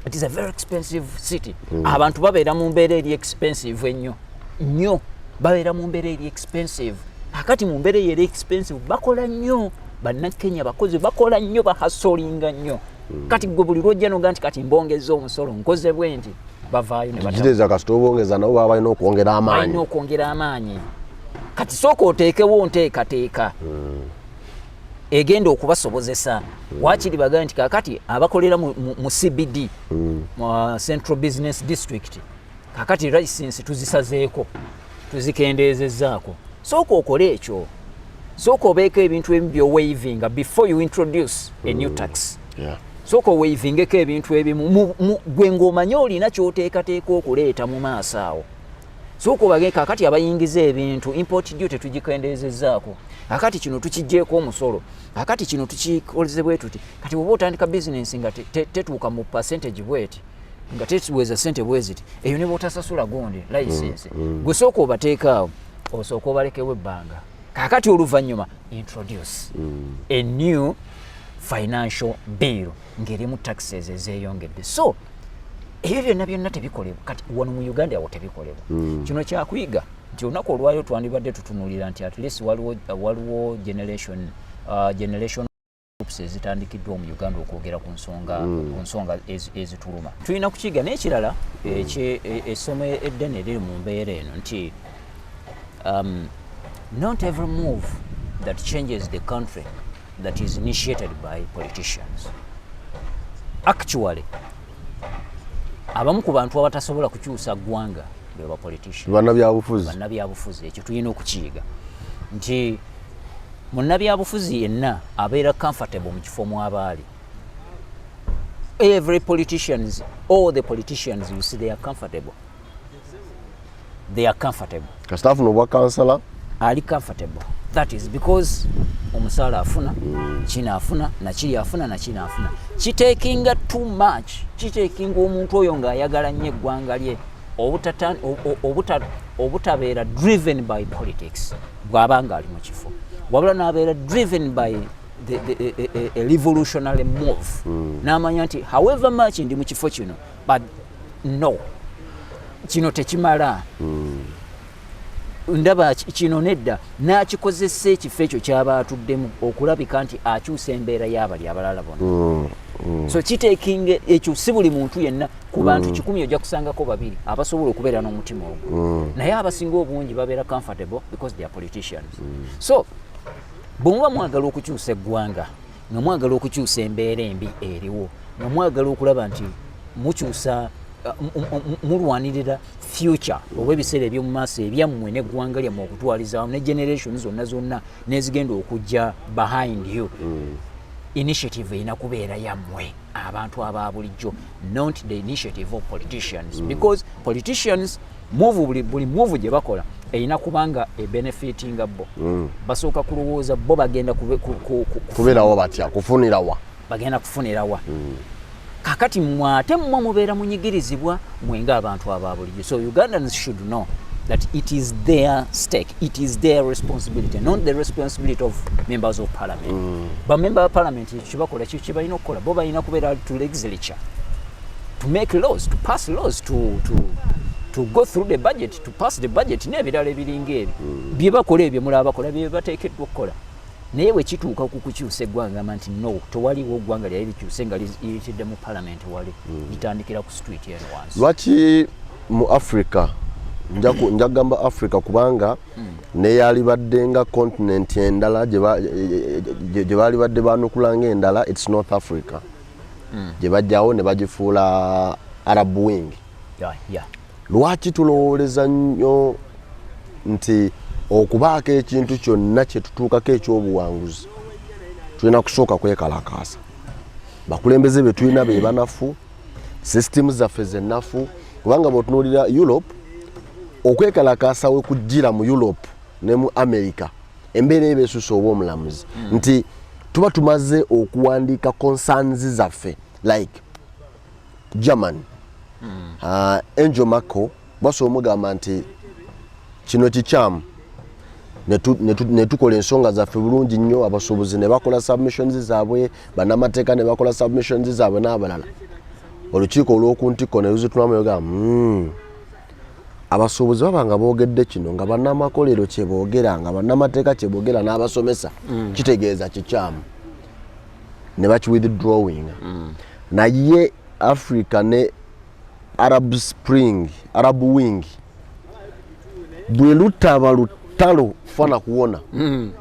it is a very expensive city. Abantu babeera mu mbeera eri expensive ennyo nnyo, babeera mu mbeera eri expensive. Akati mu mbeera eyo eri expensive, bakola nnyo. Bannakenya bakozi, bakola nnyo, bahustlinga nnyo. Kati gwe buli lwojja noga nti kati mbongeza omusolo, nkoze bwe nti, bavaayo ne Kitegeeza kasita obongeza, nabo baba balina okwongera amaanyi. Balina okwongera amaanyi. Kati sooka oteekewo nteekateeka egenda okubasobozesa. Wakiri bagambe nti kakati abakolera mu CBD, mu Central Business District, kakati license tuzisazeeko, tuzikendeezezzaako. Sooka okole ekyo, sooka obeeko ebintu ebimu byowaivinga before you introduce a new tax. Sooka owaivingeko ebintu ebimu gwe ng'omanyi olina ky'oteekateeka okuleeta mu maaso awo. Sooka obage kakati abayingiza ebintu, import duty tugikendeezezzaako, kakati kino tukiggyeeko omusolo, kakati kino tukikoleze bwe tuti. Kati bw'oba otandika bizinensi nga tetuuka mu percentage bweti, nga tetuweza sente bwe ziti, eyo ne bw'otasasula gundi license, gwe sooka obateeka awo, osooka obalekewo ebbanga. Kakati oluvannyuma introduce a new financial bill ng'erimu taxes ezeeyongedde. So ebyo byonna byonna tebikolebwa. Kati wano mu Uganda awo tebikolebwa. Kino kyakuyiga nti olunaku olwayo twandibadde tutunulira nti at least waliwo generation groups ezitandikiddwa mu Uganda okwogera ku nsonga ezituluma. Tulina kukiga n'ekirala, essomo eddene eriri mu mbeera eno nti not every move that changes the country that is initiated by politicians. Actually, abamu ku bantu abatasobola kukyusa ggwanga be ba politician. Bannabyabufuzi. Bannabyabufuzi. Ekyo tulina okukiyiga nti munnabyabufuzi yenna abeera comfortable mu kifo mw'abaali. Every politicians, all the politicians you see, they are comfortable, they are comfortable. Kasita afuna obwa kansala. Ali comfortable. That is because omusaala afuna, kino afuna, nakiri afuna, nakino afuna. Kitakinga too much, kitakinga omuntu oyo ng'ayagala nnyo eggwanga lye obutabeera driven by politics bw'aba nga ali mu kifo, wabula n'abeera driven by a revolutionary move, n'amanya nti however much ndi mu kifo kino, but no, kino tekimala, ndaba kino nedda, n'akikozesa ekifo ekyo kyaba atuddemu okulabika nti akyusa embeera y'abali abalala bonna. So kitakinga ekyo, si buli muntu yenna. Ku bantu 100 ojja kusangako babiri abasobola okubeera n'omutima ogwo, naye abasinga obungi babeera comfortable because they are politicians. So bwe muba mwagala okukyusa eggwanga, nga mwagala okukyusa embeera embi eriwo, nga mwagala okulaba nti mukyusa, mulwanirira future oba ebiseera eby'omu maaso ebyammwe n'eggwanga lyammwe okutwaliza wamu ne generation zonna zonna n'ezigenda okujja behind you, initiative erina kubeera yammwe abantu aba bulijjo, not the initiative of politicians, because politicians move, buli move gye bakola erina kubanga ebenefitinga bo. Basooka kulowooza bo bagenda kubeerawo batya, kufunirawa. Bagenda kufunirawa. Kakati mmwe ate mmwe mubeera munyigirizibwa mwe ng'abantu aba bulijjo. So Ugandans should know that it is their stake, it is their responsibility, not the responsibility of members of parliament. Bamember of parliament ekyo kyebakola kyo kyebalina okukola. Bo balina kubeera to legislature, to make laws, to pass laws, to go through the budget, to pass the budget n'ebirala ebiringa ebyo. Bye bakola ebyo mulaba bakola bye bateekeddwa okukola, naye bwe kituuka ku kukyusa eggwanga, gamba nti no, tewaliwo ggwanga lyali likyuse nga liyitidde mu parliament. Wali litandikira ku street eno wansi. Lwaki mu Africa, nja kugamba Africa kubanga neyalibadde nga continent endala gye baali badde banukula ngaendala, its North Africa, gye bajjawo ne bagifuula Arab wing. Lwaki tulowooleza nnyo nti okubaako ekintu kyonna kye tutuukako ekyobuwanguzi tulina kusooka kwekalakaasa? Bakulembeze be tulina be banafu, sisitimu zaffe zennafu, kubanga bw'otunuulira Europe, okwekalakaasa we kujjira mu Europe ne mu America, embeera eba esusa oba omulamuzi nti tuba tumaze okuwandiika concerns zaffe, like German, Angela Merkel basobola omugamba nti kino kikyamu, ne tukola ensonga zaffe bulungi nnyo, abasuubuzi ne bakola submissions zaabwe, bannamateeka ne bakola submissions zaabwe n'abalala, olukiiko olw'oku ntikko ne luzitulamu, yogamba, Abasuubuzi baba nga boogedde kino, nga bannamakolero kye boogera, nga bannamateeka kye boogera n'abasomesa, kitegeeza kikyamu ne bakiwithdrawing. Naye Africa ne Arab Spring, Arab wing, bwe lutaba lutalo fana kuwona,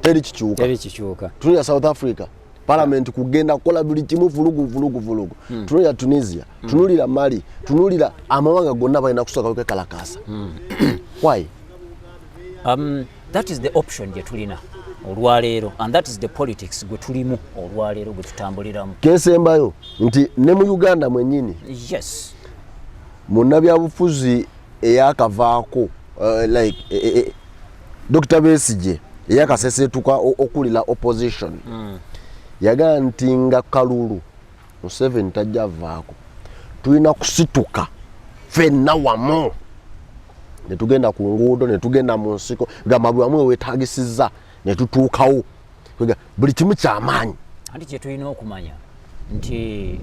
teri kikyuka. Teri kikyuka. Tunulira South Africa, parliament kugenda kukola buli kimu, vulugu vulugu vulugu. Tunulira Tunisia, tunulira Mali, tunulira amawanga gonna, balina kusooka kwekalakaasa. Why? That is the option gye tulina olwaleero, and that is the politics gwe tulimu olwaleero, gwe tutambuliramu. Kesembayo nti ne mu Uganda mwennyini, munnabyabufuzi eyakavaako, like Dr Besigye, eyakasesetuka okulira opposition, yagamba nti nga kalulu Museveni tajja vaako, tulina kusituka ffenna wamu ne tugenda ku nguudo, ne tugenda mu nsiko, gamba buli wamu wewetagisizza ne tutuukawo. Buli kimu kyamaanyi. Anti kye tulina okumanya nti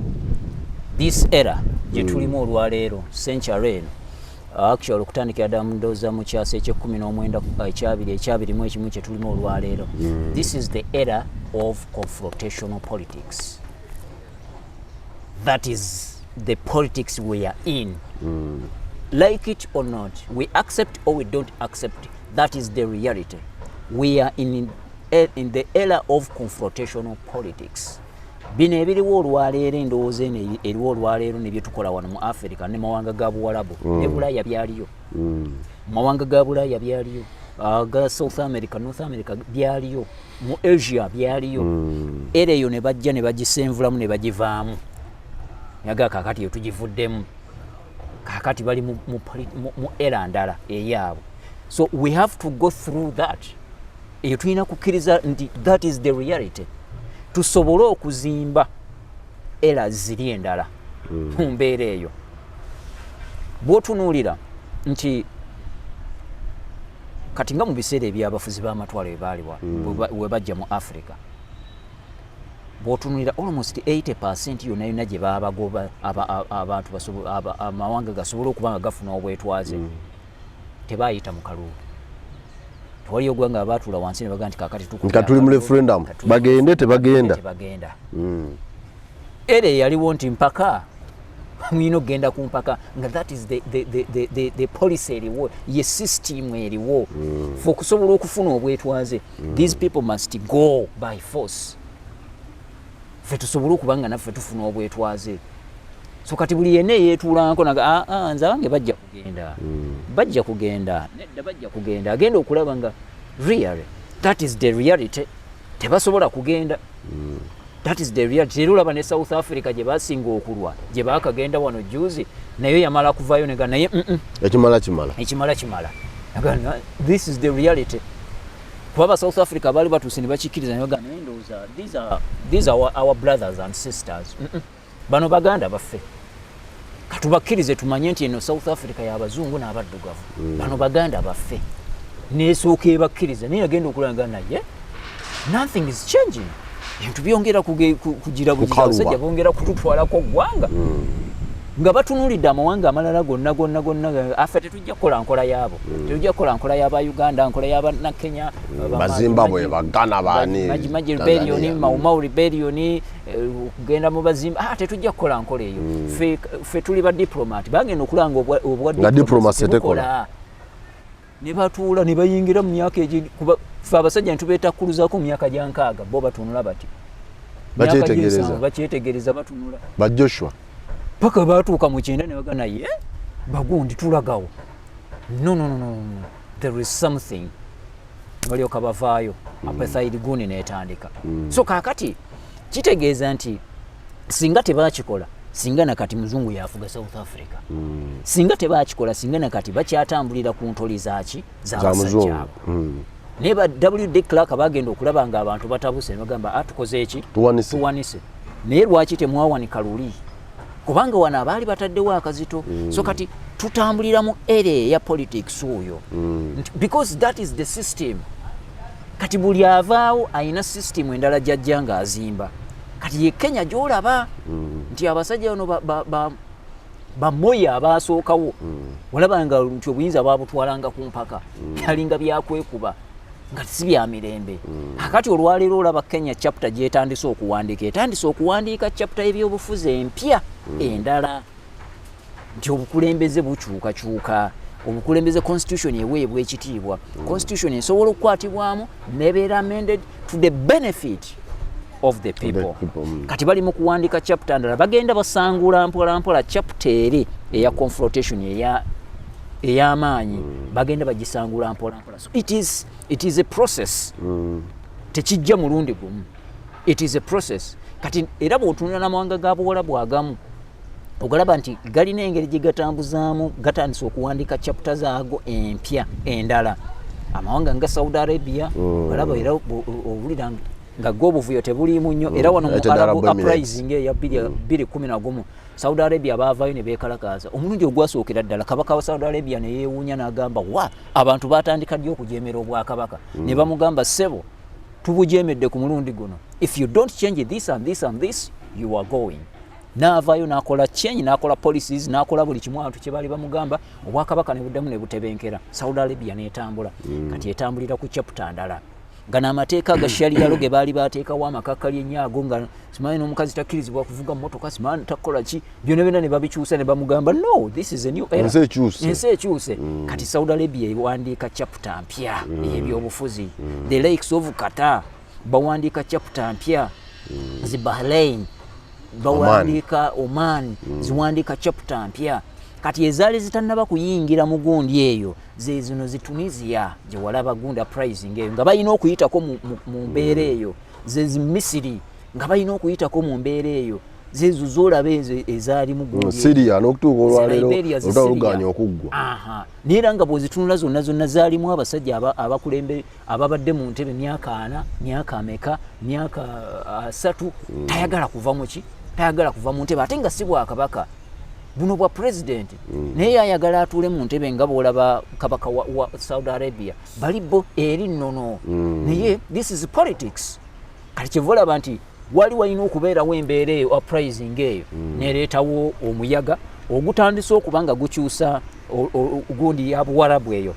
this era gye tulimu olwaleero, century eno, actually okutandikira ddala mu, ndowooza mu kyasa ekyekumi n'omwenda, ekyabiri, ekyabiri mu ekimu, kye tulimu olwaleero, this is the era of confrontational politics. That is the politics we are in. Like it or not, we accept or we don't accept, that is the reality. We are in the era of confrontational politics. Bino ebiriwo olwaleero, endowooza eno eriwo olwaleero nebyetukola wano mu Africa ne mawanga ga Buwalabu ne Bulaaya byaliyo, mu mawanga ga Bulaaya byaliyo, ga South America, North America byaliyo, mu Asia byaliyo. Era eyo ne bajja ne bagisenvulamu ne bagivaamu, yaga kakati eyo tugivuddemu, kakati bali mu era ndala eyaabwe. So we have to go through that. Eyo tulina kukkiriza nti that is the reality, tusobole okuzimba era ziri endala. Mu mbeera eyo bw'otunuulira nti kati nga mu biseera ebyabafuzi b'amatwale webaaliwa, we bajja mu Africa, bw'otunuulira almost 80% yonna yonna gye babagoba, abantu amawanga gasobole okuba nga gafuna obwetwaze, tebayita mu kalulu. Tewali ogwanga abaatuula wansi ne bagaa nti kakati tukubye Nga tuli mu akalulu, referendum. nga tuli mu Bagende, tebagenda. Tebagenda. Era eyaliwo nti mpaka mulina okugenda ku mpaka, nga that is the policy eriwo, ye system eriwo. Fe okusobola okufuna obwetwaze, these people must go by force, ffe tusobole okuba nga naffe tufuna obwetwaze. So kati buli yenna eyeetuulanko naga, "Ah, ah, nze abange bajja kugenda, bajja kugenda, nedda bajja kugenda," agenda okulaba nga really that is the reality, tebasobola kugenda. That is the reality. Era olaba ne South Africa gye basinga okulwa, gye baakagenda wano juzi, naye yamala kuvayo nega naye Ekimala kimala. Ekimala kimala. Agamba, this is the reality, kuba aba South Africa baali batuuse ne bakikkiriza ne bagamba, naye ndowooza these are our brothers and sisters. Bano baganda baffe, katubakkirize tumanye nti eno South Africa y'abazungu n'abaddugavu, bano baganda baffe. Nesooka ebakkiriza, naye agenda okulanga naye nothing is changing, ebintu byongera kugira bugira. Kukaluba. Abasajja bongera kututwalako ggwanga nga batunulidde amawanga amalala gonna gonna gonna. Affe tetujja kukola nkola yaabo, tetujja kukola nkola y'Abauganda, nkola y'Abannakenya. Bazimbabwe, Bagana, baani, Maji Tanzania. Rebellion, Maumau rebellion, okugenda mu Bazimba, ah, tetujja kukola nkola eyo. Ffe tuli ba diplomat, bagenda okulanga obwa Nga diplomacy tekola. tebukola. Ne batuula ne bayingira mu myaka egi, kuba ffe abasajja netubeetakkuluzaako mu myaka gya 60, bo batunula bati. Myaka Bakyetegereza. gy'ensanvu, bakyetegereza, batunula. Ba Joshua. Paka batuuka mu 90 ne baga, naye bagundi tulagawo, no, no, no, no, no. There is something, balyoka bavaayo, apartheid gundi netandika. So kaakati kitegeeza nti singa tebakikola, singa nakati muzungu yafuga South Africa. Singa tebakikola, singa nakati bakyatambulira ku ntoli zaki? Za Z'abasajja muzungu. abo. Naye ba W de Klerk bagenda okulaba nga abantu batabuse ne bagamba, "Ah, tukoze eki?" Tuwanise. Tuwanise. Naye lwaki temwawanika luli? Kubanga wano abaali bataddewo akazito. So kati tutambulira mu era eya politics oyo. Because that is the system. Kati buli avaawo ayina system endala gyajja ng'azimba. Kati ye Kenya gyolaba nti abasajja bano ba Bamoyi abasookawo olabanga nti obuyinza babutwalanga ku mpaka, byalinga byakwekuba nga si bya mirembe. Akati olwaleero olaba Kenya chapter gyetandise okuwandiika, etandise okuwandiika chapter y'ebyobufuzi empya endala, nti obukulembeze bukyukakyuka, obukulembeze constitution eweebwa ekitiibwa, constitution esobola okukwatibwamu nebeera amended to the benefit of the people. People. Kati bali mu kuwandiika chapter ndala, bagenda basangula mpola mpola chapter eri eya confrontation eya ey'amaanyi, bagenda bagisangula mpola mpola. So it is a process, tekijja mulundi gumu, it is a process. Kati era bw'otunula n'amawanga ga Buwalabu agamu, ogalaba nti galina engeri gye gatambuzaamu, gatandise okuwandiika chapter zaago empya endala. Amawanga nga Saudi Arabia, olaba era owulira nga go obuvuyo tebuliimu nnyo. Era wano mu United Arab Arab Emirates. Uprising eya 2011, Saudi Arabia baavaayo ne beekalakaasa omulundi ogwasookera ddala. Kabaka wa Saudi Arabia ne yeewuunya n'agamba, "Wa, abantu batandika ddi okujeemera obwakabaka?" Ne bamugamba, "Ssebo, tubujemedde ku mulundi guno. If you don't change this and this and this, you are going." N'avaayo n'akola change, n'akola policies, n'akola buli kimu abantu kye baali bamugamba. Obwakabaka ne buddamu ne butebenkera, Saudi Arabia n'etambula. Kati etambulira ku chapter ndala nga n'amateeka aga sharia law ge baali bateekawo amakakkali ennyo ago, nga simanyi n'omukazi takkirizibwa kuvuga mmotoka, simanyi takola ki, byonna byonna ne babikyusa ne bamugamba, "No, this is a new era." Ensi ekyuse. Ensi ekyuse. Kati Saudi Arabia ewandiika chapter mpya ey'ebyobufuzi. The likes of Qatar bawandiika chapter mpya, zi Bahrain bawandiika, Oman ziwandiika chapter mpya. Kati ezaali zitannaba kuyingira mu gundi eyo ze zino zi Tunisia gye walaba gundi uprising eyo, nga balina okuyitako mu mbeera eyo, ze zi Misiri nga balina okuyitako mu mbeera eyo, zezo zolaba ezo ezaali mu gundi eyo. Syria n'okutuuka olwaleero Liberia, zi olutalo Syria. luganye okuggwa. Aha. Naye era nga bw'ozitunula zonna zonna zaalimu abasajja abakulembe ababadde mu ntebe myaka 40, myaka ameka, myaka 30, tayagala kuva muki, tayagala kuva mu ntebe, ate nga si bwakabaka buno bwa pulezidenti, naye ayagala atuule mu ntebe nga bw'olaba kabaka wa Saudi Arabia bali bo eri nnono. Naye this is politics. Kati kyeva olaba nti wali walina okubeerawo embeera eyo, uprising eyo nereetawo omuyaga ogutandise okuba nga gukyusa gundi ya Buwarabu eyo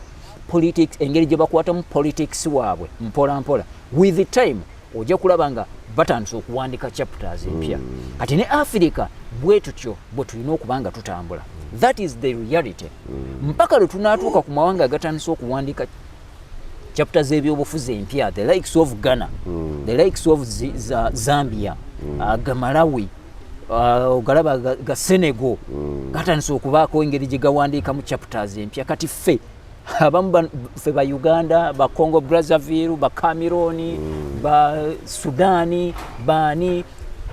politics, engeri gye bakwatamu politics waabwe mpola mpola. With the time ojja kulaba nga batandise okuwandika chapters empya. Kati ne Africa bwe tutyo bwe tulina okuba nga tutambula. That is the reality, mpaka lwe tunaatuuka ku mawanga agatandise okuwandika chapter z'ebyobufuzi empya, the likes of Ghana, the likes of Zambia, ga Malawi, ogalaba ga Senegal gatandise okubaako engeri gye gawandiikamu chapters empya. Kati ffe abamu ffe ba Uganda, ba Congo Brazzaville, ba Cameroon, ba Sudaani, baani,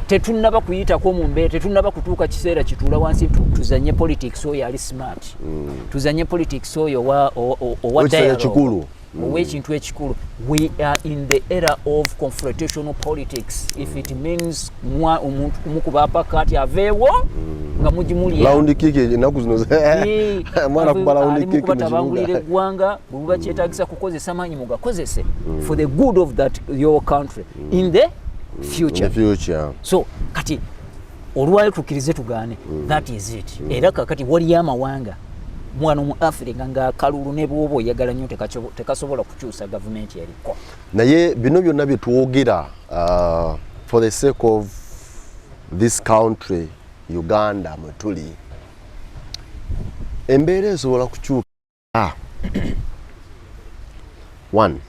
tetunnaba kuyitako mu mbeera, tetunnaba kutuuka kiseera kituula wansi tuzanye politics oyo ali smart, tuzanye politics oyo owa Ow'ekisanja dialogue, ekikulu. ow'ekintu ekikulu. We are in the era of confrontational politics. If it means omuntu kumukuba apakati aveewo nga mugimulya. Round kick ennaku zino, mwana kuba round ali kick mu mukubatabangulira kibuga. Eggwanga bwe buba kyetagisa kukozesa maanyi, mugakozese for the good of that your country in the future. In the future. So kati olwali tukkirize tugaane, that is it. Era kakati waliyo amawanga mwano mu Africa ng'akalulu ne bwoba oyagala nnyo tekasobola kukyusa gavumenti eriko. Naye bino byonna bye twogera, for the sake of this country Uganda mwe tuli, embeera esobola kukyuka. One,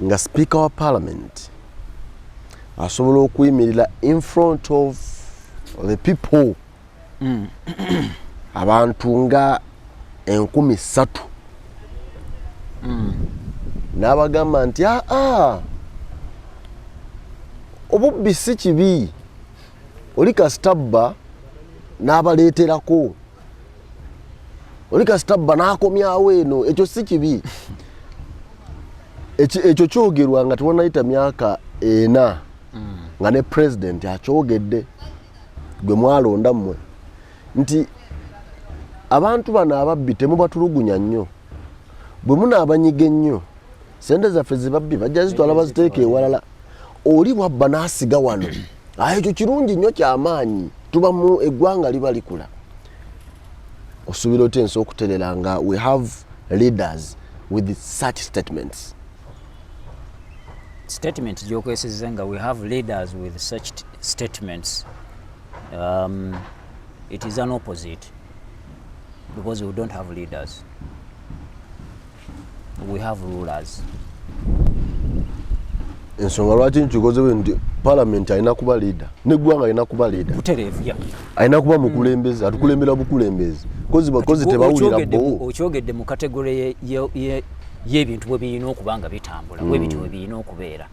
nga speaker wa parliament asobola okuyimirira in front of the people, abantu nga 3000, n'abagamba nti, "Aa, obubbi si kibi, oli kasitabba n'abaleeterako, oli kasitabba n'akomyawo eno, ekyo si kibi." Ekyo kyogerwa nga tewanayita myaka 4 nga ne president akyogedde, gwe mwalonda mmwe, nti abantu bano ababbi temubatulugunya nnyo, bwe munaabanyiga ennyo sente zaffe zibabbi bajja zitwala baziteeka ewalala. Oli bwabba n'asiga wano, ekyo kirungi nnyo, kyamaanyi, tuba mu eggwanga liba likula. Osuubira otya ensi okuterera nga we have leaders with such statements? Statement gyokozesezza nga "we have leaders with such statements", it is an opposite, because we don't have leaders, we have rulers. Ensonga lwaki nkikoze bwe nti, parliament alina kuba leader, neggwanga alina kuba leader. Butereevu, ya. Alina kuba mukulembeze, atukulembera bukulembeze, kozi tebawulira. Bo Okyogedde mu category y'ebintu bwe birina okuba nga bitambula, bwe bityo bwe birina okubeera,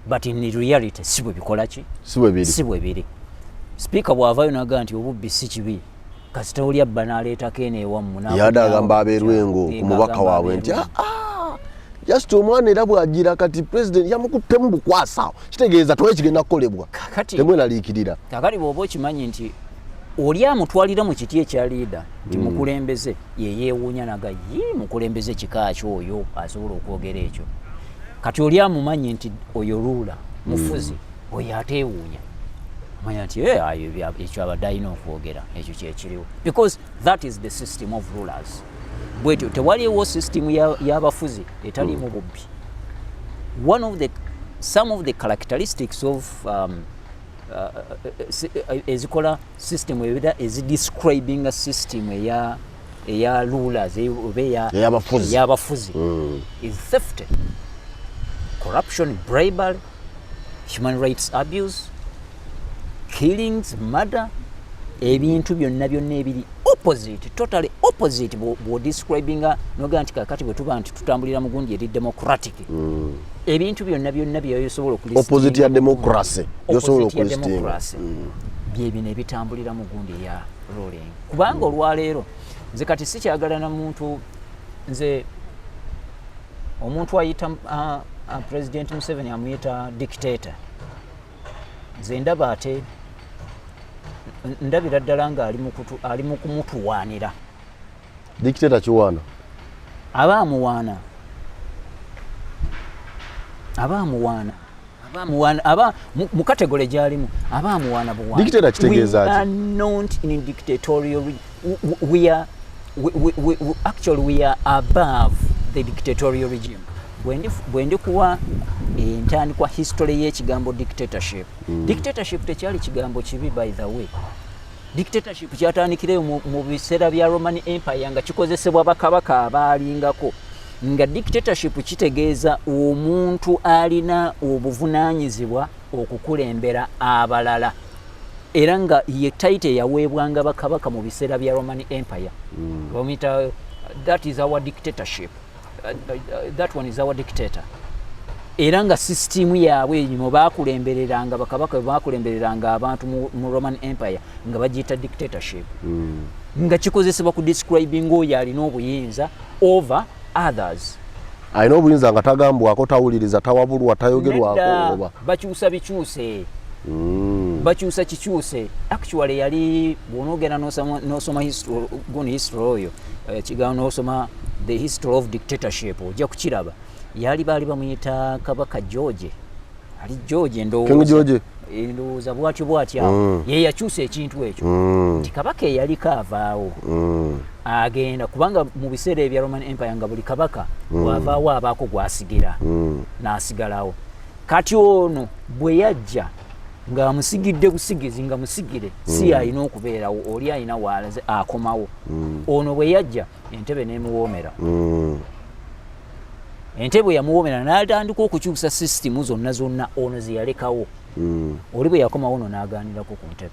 but in reality si bwe bikola ki? Si bwe biri. Si bwe biri. Sipiika bw'avaayo naga nti obubbi si kibi, kasita oli abba n'aleetako eno ewammwe. Yadde agamba abeerwengo ku mubaka waabwe nti, "Ah, just omwana era bw'agira kati president yamukuttemu bukwasa, kitegeeza tewali kigenda kukolebwa." Temweraliikirira. Kakati bw'oba okimanyi nti oli amutwalira mu kiti ekya leader nti mukulembeze, yeyeewuunya naga ye mukulembeze kika ki oyo asobola okwogera ekyo. Kati oli amumanyi nti oyo ruler, mufuzi, oyo ateewuunya, amanya nti, "Eh, ayo ekyo abadde alina okwogera, ekyo kyekiriwo," because that is the system of rulers. Bwetyo tewaliwo system y'abafuzi etaliimu bubbi. One of the some of the characteristics of ezikola system ebera ezidescribinga system eya rulers, oba Ey'abafuzi. Ey'abafuzi is theft, corruption, bribery, human rights abuse, killings, murder, ebintu byonna byonna ebiri opposite, totally opposite. Bw'odescribinga nogaa nti kakati bwe tuba nti tutambulira mu gundi eri democratic, ebintu byonna byonna byosobola. Opposite ya democracy yosobola Opposite ya okulistinga. democracy byebino ebitambulira mu gundi eya ruling. Kubanga olwaleero nze kati sikyagala na muntu, nze omuntu ayita President Museveni amuyita dictator, nze ndaba ate ndabira ddala nga ali mu kumutuwaanira. Dictator kiwaana. Aba amuwaana, aba amuwaana, aba amuwaana, aba mu category gyalimu aba amuwaana buwaana. Dictator kitegeeza We ki? are not in dictatorial we are we, actually we are above the dictatorial regime. Bwe ndikuwa entandikwa history y'ekigambo dictatorship. Dictatorship tekyali kigambo kibi, by the way. Dictatorship kyatandikireyo mu biseera bya Roman Empire nga kikozesebwa bakabaka abaalingako, nga dictatorship kitegeeza omuntu alina obuvunaanyizibwa okukulembera abalala, era nga ye title eyaweebwanga bakabaka mu biseera bya Roman Empire. Bamuyita, "That is our dictatorship, that one is our dictator." Era nga sisitimu yaabwe mwe bakulembereranga bakabaka, bwe bakulembereranga abantu mu Roman Empire, nga bagiyita dictatorship, nga kikozesebwa ku describing oyo alina obuyinza over others. Alina obuyinza nga tagambwako, tawuliriza, tawabulwa, tayogerwako. Nedda, oba bakyusa bikyuse, bakyusa kikyuse. Actually yali bw'onoogenda n'osoma gundi history oyo, kigambo n'osoma the history of dictatorship, ojja kukiraba. Yali baali bamuyita Kabaka George, ali George. King George. Ndowooza bwatyo bwatyo awo. Ye yakyusa ekintu ekyo nti kabaka eyaliko avaawo, agenda, kubanga mu biseera ebya Roman Empire nga buli kabaka bw'avaawo abaako gwasigira n'asigalawo. Kati ono bwe yajja ng'amusigidde busigizi, nga musigire, si alina okubeerawo, oli alina waalaze akomawo. Ono bwe yajja entebe n'emuwoomera. Entebe bwe yamuwoomera n'atandika okukyusa sisitimu zonna zonna ono ze yalekawo. Oli bwe yakomawo ono n'agaanirako ku ntebe,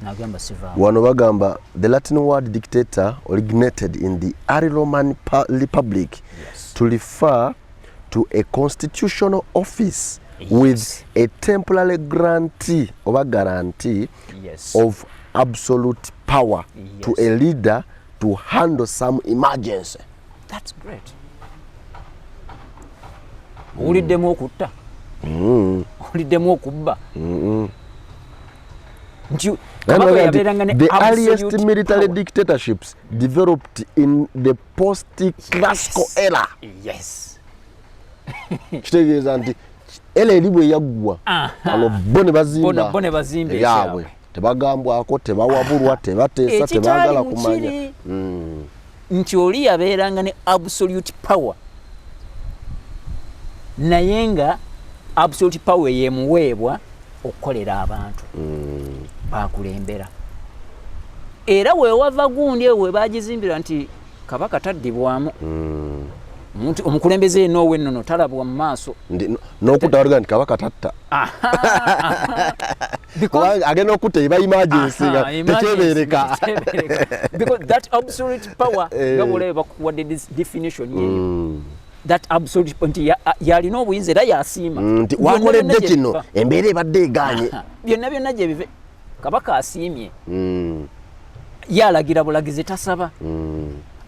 n'agamba sivaawo. Wano bagamba the Latin word dictator originated in the early Roman Republic to refer to a constitutional office with a temporary grantee oba guarantee of absolute power to a leader to handle some emergency. That's great. Owuliddemu okutta, owuliddemu okubba, nti kabaka yabeeranga ne The earliest absolute military power. dictatorships developed in the post-classical era. Kitegeeza nti era eri bwe yaggwa, ano bo ne bazimba Bo ne bazimba ebyabwe. ekyabwe. Tebagambwako, tebawabulwa, tebateesa. Ekitaali Tebaagala mu kumanya. kiri nti oli yabeeranga ne absolute power, naye nga absolute power yemuweebwa okukolera abantu bakulembera. Era weewava gundi eyo webagizimbira nti kabaka taddibwamu. Omuntu omukulembeze yenna ow'ennono talabwa mu maaso. N'okutta baluga nti kabaka tatta. Because Kubanga agenda okutta eba emergency nga Aha, emergency, tekyebeereka. Tekyebeereka. Because that absolute power, nga bwolaba bakuwadde this definition yeyo, that absolute nti yalina obuyinza era yasiima. Nti Byonna wakoledde byonna gye kino biva. Embeera ebadde egaanye. Byonna byonna gye bive, kabaka asiimye. Yalagira bulagizi, tasaba.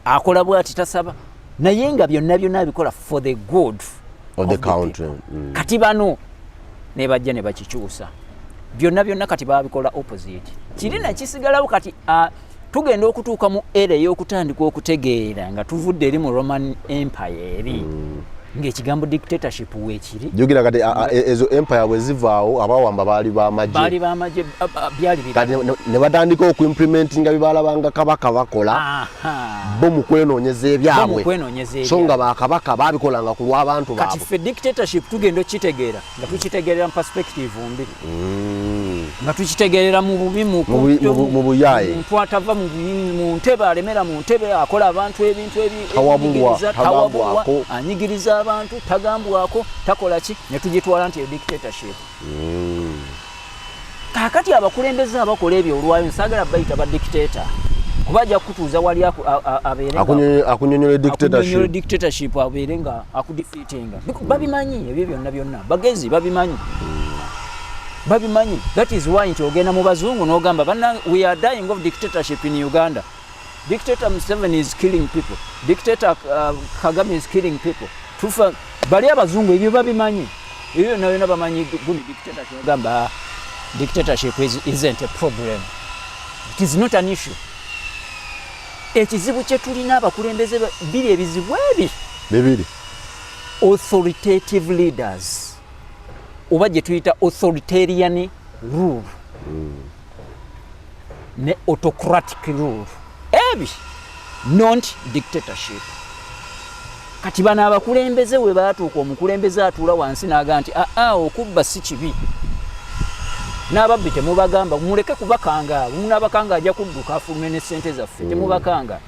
Akola bwati, tasaba, naye nga byonna byonna abikola for the good of the people. country. Kati bano ne bajja ne bakikyusa byonna byonna, kati babikola opposite. Kiri nekisigalawo. Kati tugenda okutuuka mu era ey'okutandika okutegeera nga tuvudde eri mu Roman Empire eri, ng'ekigambo dictatorship weekiri. Jjukira kati ezo empire bwe zivaawo, abawamba baali Baali bamagye. bamagye, byali birala. Kati ne batandika okuimplementinga bye balabanga kabaka bakola bo mu kwenoonyeza Bo mu ebyabwe, kwenoonyeza so nga ebyabwe. Bakabaka babikolanga ku lw'abantu Kati baabwe. ffe dictatorship tugenda okukitegeera nga tukitegeerera mu perspective mbi, nga tukitegeerera mu bubi, mu Mu buyaaye. Muntu atava mu ntebe, alemera mu ntebe, akola abantu ebintu Tawabulwa, ebinyigiriza, tawabulwa, tagambwako. Anyigiriza abantu, tagambwako, takola ki, ne tugitwala nti eyo dictatorship. Kaakati abakulembeze abakola ebyo olwayo nsaagala bayita ba dictator, kuba ajja kukutuuza wali abeere nga Akunyonyola akunyonyola dictatorship. Dictatorship abeere nga akudefeatinga. Babimanyi ebyo byonna byonna, bagezi, babimanyi, babimanyi. That is why nti ogenda mu bazungu n'ogamba, "Banna, we are dying of dictatorship in Uganda. Dictator Museveni is killing people. Dictator Kagame is killing people." Tufa. Bali abazungu ebyo babimanyi, ebyo byonna byonna bamanyi. Gundi dictatorship, ogamba, "Ah, dictatorship isn't a problem, it is not an issue." Ekizibu kye tulina, abakulembeze biri ebizibu ebi Bibiri. Authoritative leaders, oba gye tuyita authoritarian rule ne autocratic rule, ebi not dictatorship. Kati bano abakulembeze we batuuka, omukulembeze atuula wansi n'agaa nti aa, okubba si kibi, n'ababbi temubagamba, muleke kubakanga, munabakanga ajja kudduka afulume ne sente zaffe. Temubakanga,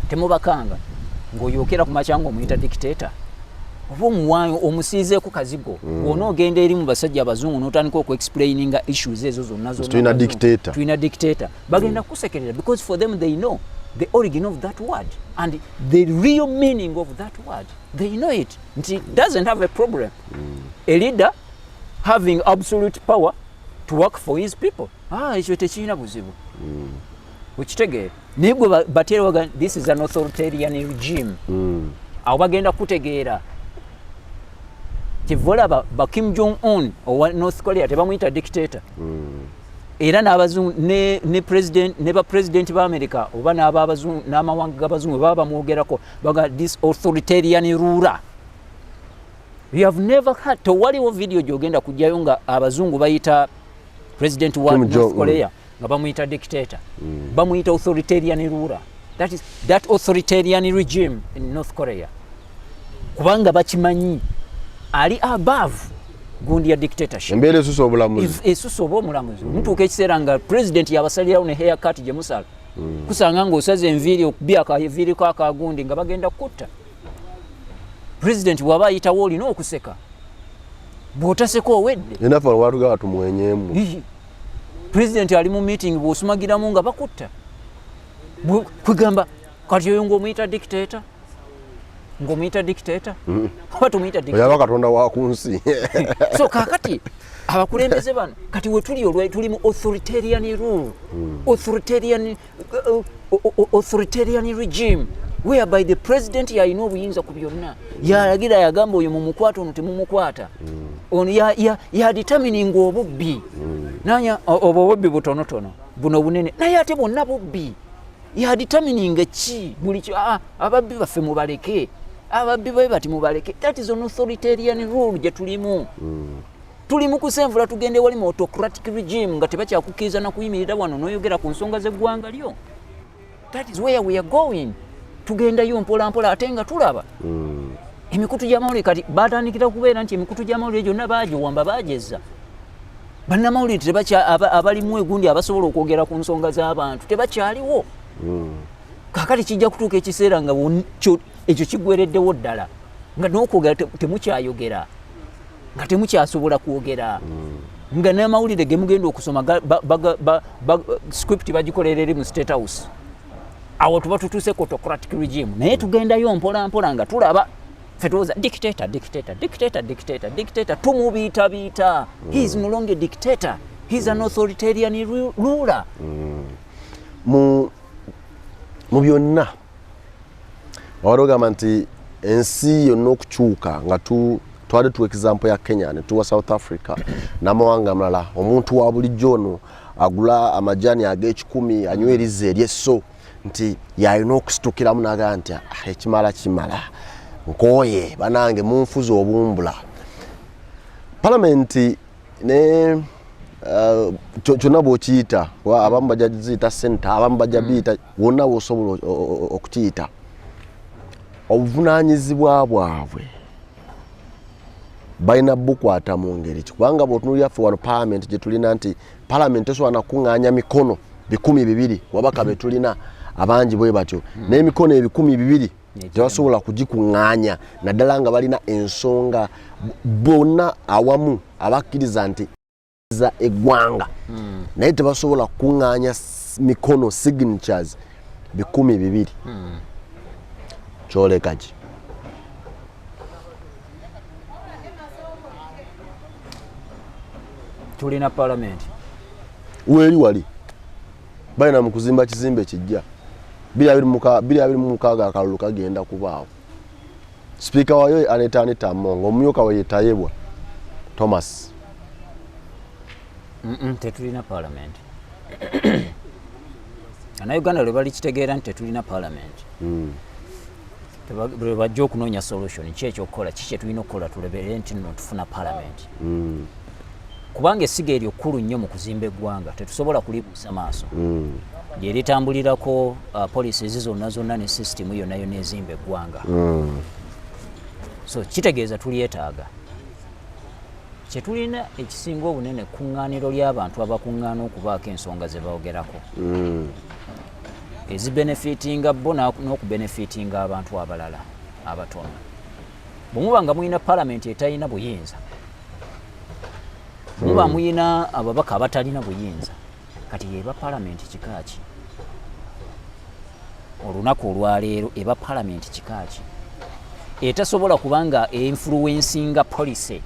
temubakanga. Ng'oyokera ku makya ng'omuyita dictator, oba omuwaayo omusiizeeko kazigo. Bw'ona ogenda eri mu basajja abazungu n'otandika okuexplaininga issues ezo zonna zonna, Tulina abazungu, dictator. Tulina dictator, bagenda kukusekerera, because for them, they know the origin of that word and the real meaning of that word. They know it nti it doesn't have a problem, a leader having absolute power to work for his people. Ah, ekyo tekirina buzibu, okitegeera? Naye gwe bateera waga, "This is an authoritarian regime," awo bagenda kutegeera. Kyeva olaba ba Kim Jong Un owa North Korea tebamuyita dictator. Era n'abazungu ne president ne bapresident ba America oba n'ababazungu n'amawanga g'abazungu baba bamwogerako, baga this authoritarian ruler. You have never had, tewaliwo video gyogenda kujjayo nga abazungu bayita president wa Kim North Jong-un. Korea nga bamuyita dictator. Bamuyita authoritarian ruler, that is that authoritarian regime in North Korea, kubanga bakimanyi ali above gundi ya dictatorship. Embeera esusa obulamuzi. Esusa oba omulamuzi. Mutuuka ekiseera nga president yabasalirawo ne haircut gye musala. Kusanga ng'osaza enviiri, okubya akaviiriko akagundi, nga bagenda kutta president. Bw'aba ayitawo olina okuseka, bw'otaseka owedde. Enaffe watugaba tumwenyeemu. Ii. President ali mu meeting, bw'osumagiramu nga bakutta. Kwegamba kati oyo ng'omuyita dictator, ng'omuyita dictator oba tumuyita dictator? Oyaba katonda wa ku nsi. So kakati abakulembeze bano kati wetuli olwa tuli mu authoritarian rule, authoritarian regime whereby the president yalina obuyinza ku byonna, yalagira, yagamba oyo mumukwata, ono temumukwata, ono yadetermininga obubbi. Nanya obwo obubbi butonotono, buno bunene, naye ate bwonna bubbi. Yadetermininga ki buli ki. Ah, ababbi baffe mubaleke, ababbi babe bati mubaleke. That is an authoritarian rule gye tulimu. Tuli mu kusenvula, tugende wali mu autocratic regime nga tebakyakukkiriza na kuyimirira wano n'oyogera ku nsonga z'eggwanga lyo. That is where we are going. Tugendayo mpola mpola, ate nga tulaba emikutu gy'amawulire kati batandikira kubeera nti emikutu gy'amawulire gyonna bagiwamba, bageza bannamawulire abalimu egundi abasobola okwogera ku nsonga z'abantu tebakyaliwo. Kakati kijja kutuuka ekiseera nga ekyo kiggwereddewo ddala, nga n'okwogera temukyayogera, nga temukyasobola kwogera, nga n'amawulire ge mugenda okusoma script bagikolera eri mu State House. Awo tuba tutuuse ku autocratic regime, naye tugendayo mpola mpola nga tulaba ffe tulowooza dictator, dictator, dictator, dictator, dictator, tumubiitabiita. He is no longer a dictator, he is an authoritarian ruler. Mu byonna wabadde ogamba nti ensi yonna okukyuka nga twali tuwa example ya Kenya, ne tuwa South Africa n'amawanga amalala, omuntu wa bulijjo ono agula amajaani ag'ekikumi, anywa erizzi eryesso, nti yalina okusitukiramu n'agamba nti, "Ah, ekimala kimala, nkooye banange, munfuza obumbula." Palamenti ne kyonna bw'okiyita, kuba abamu bajja ziyita senta, abamu bajja biyita wonna bw'osobola okukiyita, obuvunaanyizibwa bwabwe balina bukwata mu ngeri ki? Kubanga bw'otunuulira ffe wano palamenti gye tulina, nti palamenti tesobola nakuŋŋaanya mikono 200, wabaka be tulina abangi bwe batyo, n'emikono 200 tebasobola kugikuŋŋaanya, naddala nga balina ensonga bonna awamu abakkiriza nti za eggwanga, naye tebasobola kukuŋŋaanya mikono, signatures 200. Kyoleka ki? Tulina palamenti? Weeri wali balina mu kuzimba kizimbe kijja 2026, akalulu kagenda kubaawo. Sipiika waayo Anita Anita Among, omumyuka we ye Tayebwa Thomas. Tetulina palamenti. Bannayuganda lwe balikitegeera nti tetulina palamenti, lwe bajja okunoonya solution. Ki ekyokukola? Ki kyetulina okukola tulebere nti nno tufuna palamenti? Kubanga essiga eryo kkulu nnyo mu kuzimba eggwanga, tetusobola kulibuusa maaso. Lyeritambulirako policies zonna zonna ne system yonna yonna ezimba eggwanga. So kitegeeza tulyetaaga. Kyetulina ekisinga obunene kuŋŋaaniro ly'abantu abakuŋŋaana okubaako ensonga ze boogerako ezibenefitinga bo n'okubenefitinga abantu abalala abatono. Bwe muba nga mulina palamenti etalina buyinza, muba mulina ababaka abatalina buyinza, kati yeba palamenti kika ki? Olunaku olwaleero eba palamenti kika ki etasobola kubanga einfluencinga policy,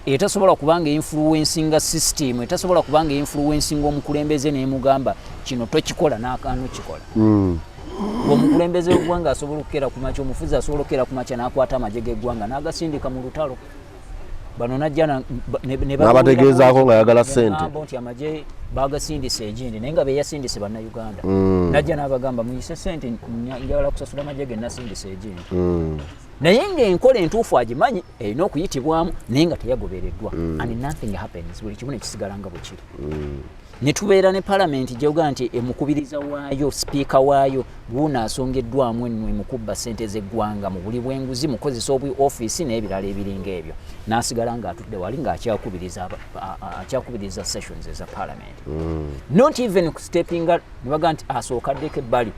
etasobola kubanga influencinga system, etasobola kubanga influencinga omukulembeze nemugamba kino tokikola n'akaano kikola? Omukulembeze w'eggwanga asobola okukeera ku makya, omufuzi asobola okukeera ku makya n'akwata amagye g'eggwanga n'agasindika mu lutalo, bano najja ne N'abategeezaako ng'ayagala ssente. Ngamba nti amagye bagasindise egindi, naye nga beyasindise Bannayuganda. Najja n'abagamba, muyise ssente, njagala kusasula amagye ge nasindise egindi. Naye ng'enkola entuufu agimanyi erina okuyitibwamu, naye nga teyagobereddwa, and nothing happens, buli kimu nekisigala nga bwe kiri. Ne tubeera ne palamenti gyogaa nti emukubiriza waayo, sipiika waayo guuno asongeddwamu ennwe mu kubba ssente z'eggwanga, mu buli bw'enguzi, mukozesa obwi ofiisi n'ebirala ebiringa ebyo, n'asigala ng'atudde wali ng'akyakubiriza akyakubiriza sessions eza palamenti, not even steppinga ne bagaa nti asooka addeko ebbali,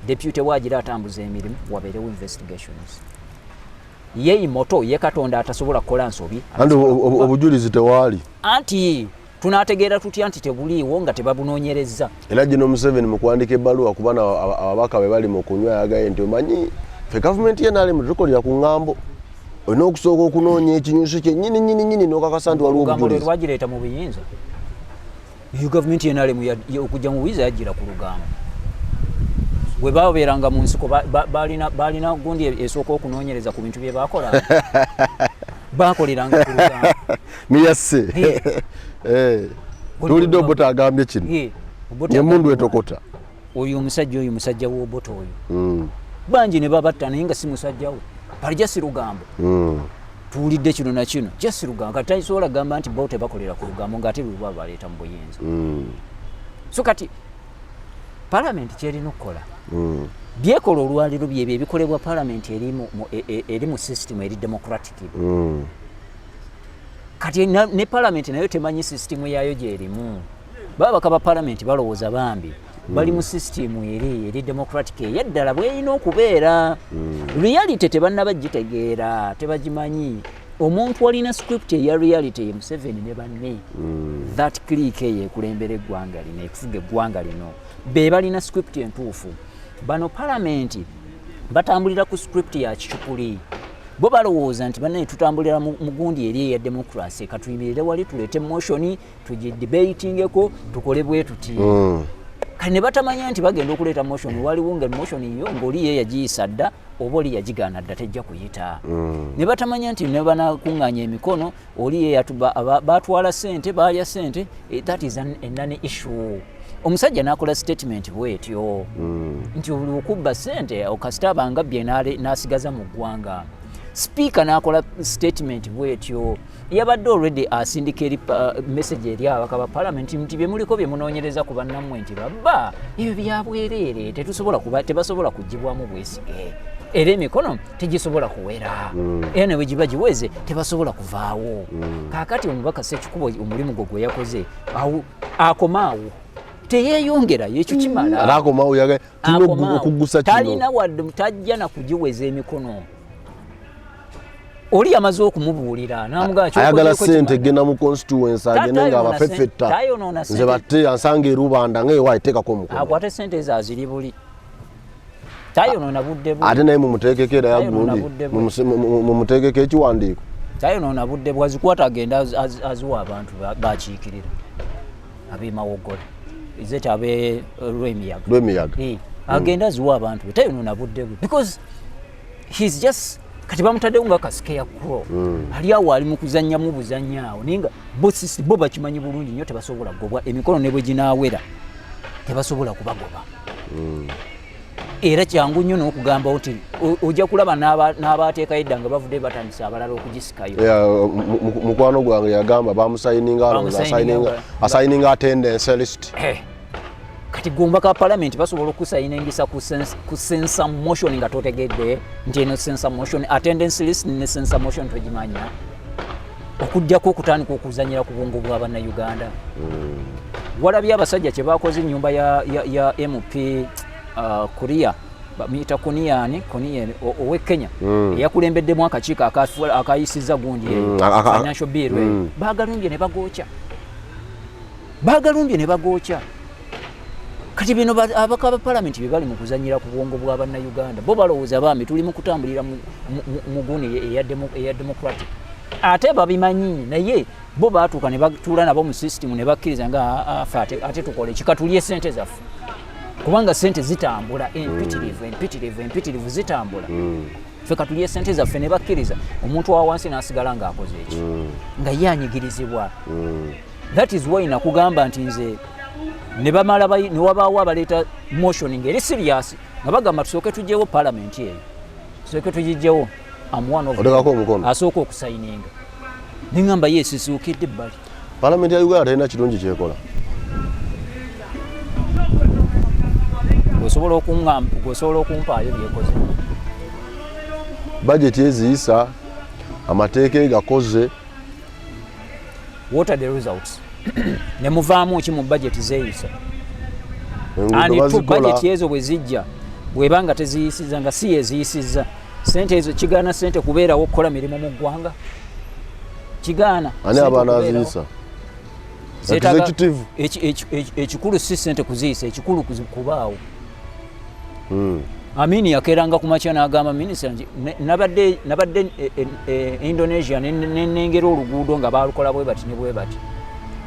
deputy waagira atambuza emirimu, wabeerewo investigations. Ye imoto ye Katonda atasobola kukola nsobi? Anti obujulizi tewaali. Anti tunaategeera tutya nti tebuliiwo nga tebabunoonyerezza? Era gino Museveni mu kuwandika ebbaluwa kuba ababaka be bali mu kunywa, yagaye nti omanyi ffe gavumenti ye NRM tukolera ku ŋŋambo, olina okusooka okunoonya ekinyusi kye nyini nyini nyini n'okakasa nti waliwo olugambo lwe obujulizi. Lwagireeta mu buyinza. Eyo gavumenti NRM okujja mu buyinza yajjira ku lugambo. Bwe babeeranga mu nsiko balina gundi esooka okunoonyereza ku bintu bye bakola, bakoleranga ku lugambo. Miyase. Eh. Tuwulidde Obote agambye kino, Obote emundu agambye etokota. Oyo omusajja, oyo musajja w'Obote oyo. Bangi ne babatta, naye nga si musajja we, balija si lugambo. Tuwulidde kino na kino, just lugambo. Kati tasobola gamba nti bo tebakolera ku lugambo, ng'ate lwe baleeta mu buyinza. So kati palamenti kyerina okukola, byekola olwaliro, byebyo ebikolebwa palamenti eri mu system eri democratic. Kati ne palamenti nayo temanyi system yaayo gyerimu. Babaka ba palamenti balowooza bambi bali mu system eri democratic eyaddala bwerina okubeera. Reality tebannaba gitegeera, tebagimanyi. Omuntu alina script eya reality ye Museveni ne banne, that clique eyo ekulembera eggwanga lino, ekufuga eggwanga lino, be balina script entuufu. Bano palamenti batambulira ku script ya kicupuli. Bo balowooza nti bannaye tutambulira mu gundi eri eya democracy, katuyimirire wali tuleete motion, tugidebatingeko, tukole bwe tuti. Kati ne batamanya nti bagenda okuleeta motion, waliwo nga motion yo ng'oli ye yagiyisa dda oba oli yagigaana dda, tejja kuyita. Ne batamanya nti ne banakuŋŋaanya emikono, oli ye batwala sente, baalya sente. That is a non issue. Omusajja n'akola statement bwetyo nti buli okubba sente okasita abanga bye n'asigaza mu ggwanga. Sipiika n'akola statement bwetyo, yabadde already asindika eri message eri ababaka ba parliament nti bye muliko bye munoonyereza ku bannammwe nti babba, ebyo byabwereere, tetusobola kuba, tebasobola kugibwamu bwesige, era emikono tegisobola kuwera, era ne bwe giba giweze tebasobola kuvaawo. Kaakati omubaka Sekikubo omulimu gwe gwe yakoze awo akomaawo, teyeeyongerayo, ekyo kimala. Ate akomawo tulina Akomaawo. Okuggusa kino. Talina wadde, tajja na kugiweza emikono. Oli yamaze okumubuulira n'amugamba ayagala ky'okozeeko sente kimala. Genda mu constituency, agende nga Tayonoona abafefetta. Tayonoona nze sente. Batte ansanga erubanda nga ewa eteekako omukono. Akwate sente ezo aziri buli, tayonoona budde bwe. Ate naye mumuteekeko era Tayonoona yagundi budde bwe. Mumuteekeko ekiwandiiko. Tayonoona budde bwazikwata, agenda aziwa abantu bakiikirira ab'emawoggola ezeti abe Lwemiyaga. Lwemiyaga. Eh, agenda aziwa abantu be, tayonoona budde bwe because he's just, kati bamutaddewo nga ka scarecrow ali awo, ali mu kuzannyamu buzannya awo, naye nga bo sisi bo bakimanyi bulungi nnyo tebasobola kugobwa emikono ne bwe ginaawera tebasobola kubagoba. Era kyangu nnyo n'okugamba nti ojja kulaba n'abateekayo edda nga bavudde batandise abalala okugisikayo. Yeah, mukwano gwange yagamba bamusayininga alowooza Bamusayininga asayininga attendance list. Eh, kati gomba ka palamenti basobola okusayiningisa ku censure motion nga totegedde nti eno censure motion, attendance list ne censure motion togimanya, okugjako okutandika okuzanyira ku bwongo bw'abannayuganda. Walabye abasajja kye bakoze ennyumba ya MP Kuria, bamuyita Kuniani Kuniani owe Kenya, eyakulembeddemu akakiiko akayisiza gundi eyo, financial bill eyo. Bagalumbye ne bagookya, bagalumbye ne bagookya. Kati bino abaka ba palamenti bye bali mu kuzanyira ku bwongo bw'abannayuganda. Bo balowooza bambi tuli mu kutambulira mu gundi eya democratic, ate babimanyi, naye bo baatuuka ne batuula nabo mu system ne bakkiriza nga "Ah, ah, ffe ate tukole kika, tulye sente zaffe," kubanga sente zitambula empitirivu, empitirivu, empitirivu zitambula. Ffe katulye sente zaffe, ne bakkiriza omuntu wa wansi n'asigala ng'akoze eki, nga ye anyigirizibwa. That is why nakugamba nti nze ne bamala ne wabaawo abaleeta motion ng'eri serious nga bagamba tusooke tugyewo palamenti eyo, tusooke tugigyewo. I'm one of Otekako omukono? Asooka okusayininga, neŋŋamba ye sisuukidde ebbali. Palamenti ya Uganda terina kirungi kyekola. Osobola okuŋŋamba, osobola okumpaayo byekoze? Bajeti eziyisa, amateeka egakoze. What are the results? Ne muvaamu ki mu budget zeeyisa? Enguudo And two, bazikola. Budget ezo bwe zijja, bweba nga teziyisiza, nga si yeziyisizza sente ezo, kigaana sente kubeerawo okukola mirimu mu ggwanga? Kigaana Ani sente abaana okubeerawo? aziyisa? Zeetaaga- Executive. Ekikulu si sente kuziyisa, ekikulu kubaawo. Amini yakeeranga ku makya n'agamba minisita nti nabadde Indonesia, nenengera oluguudo nga balukola bwe bati ne bwe bati.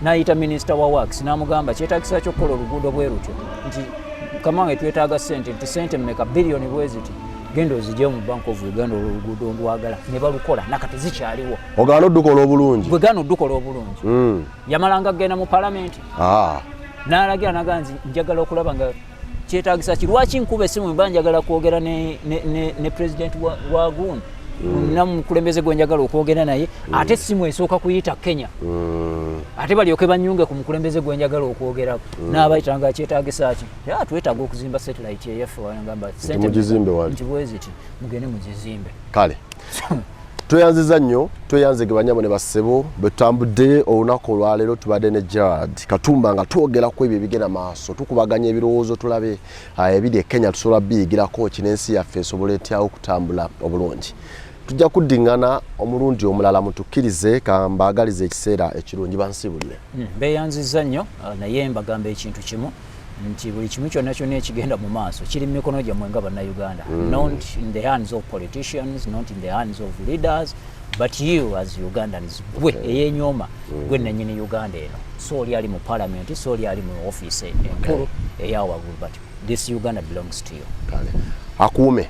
N'ayita minisita wa works n'amugamba kyetagisa kyo okukola oluguudo bwe lutyo, nti mukama wange twetaaga sente, nti sente mmeka? Biliyoni bwe ziti, genda ozigye mu Bank of Uganda, olwo oluguudo ndwagala. Ne balukola, nakati zikyaliwo. Ogaana oddukola obulungi. Gwe gaana oddukola obulungi. Yamalanga kugenda mu palamenti n'alagira naga nti njagala okulaba nga kyetagisa ki, lwaki nkuba essimu mba njagala kwogera ne president wa gundi. Nina mukulembeze gwe njagala okwogera naye, ate simu esooka kuyita Kenya, ate balyoke banyunge ku mukulembeze gwe njagala okwogerako. N'abayita nga kyetagisa ki? "Ah, twetaaga okuzimba satellite eyaffe." Ngamba, "Sente Mugizimbe wali." Nti bwe ziti, mugende mugizimbe. Kale tweyanziza nnyo, tweyanzege banyabo ne bassebo bwe tutambudde olunaku olwaleero. Tubadde ne Gerald Katumba nga twogera ku ebyo ebigenda maaso, tukubaganya ebirowoozo, tulabe ebiri e Kenya tusobola biyigirako ki n'ensi yaffe esobola etyawo okutambula obulungi. Tujja kuddiŋŋana omulundi omulala, mutukkirize. Kambaagaliza ekiseera ekirungi, bansibulire. Beeyanzizza nnyo, naye mbagamba ekintu kimu nti buli kimu kyonna kyonna ekigenda mu maaso kiri mu mikono gyammwe nga Bannayuganda, not in the hands of politicians, not in the hands of leaders, but you as Ugandans. Gwe eyenyooma, gwe nannyini Uganda eno, so oli ali mu parliament, so oli ali mu office enkulu eya waggulu, but this Uganda belongs to you. Kale akuume.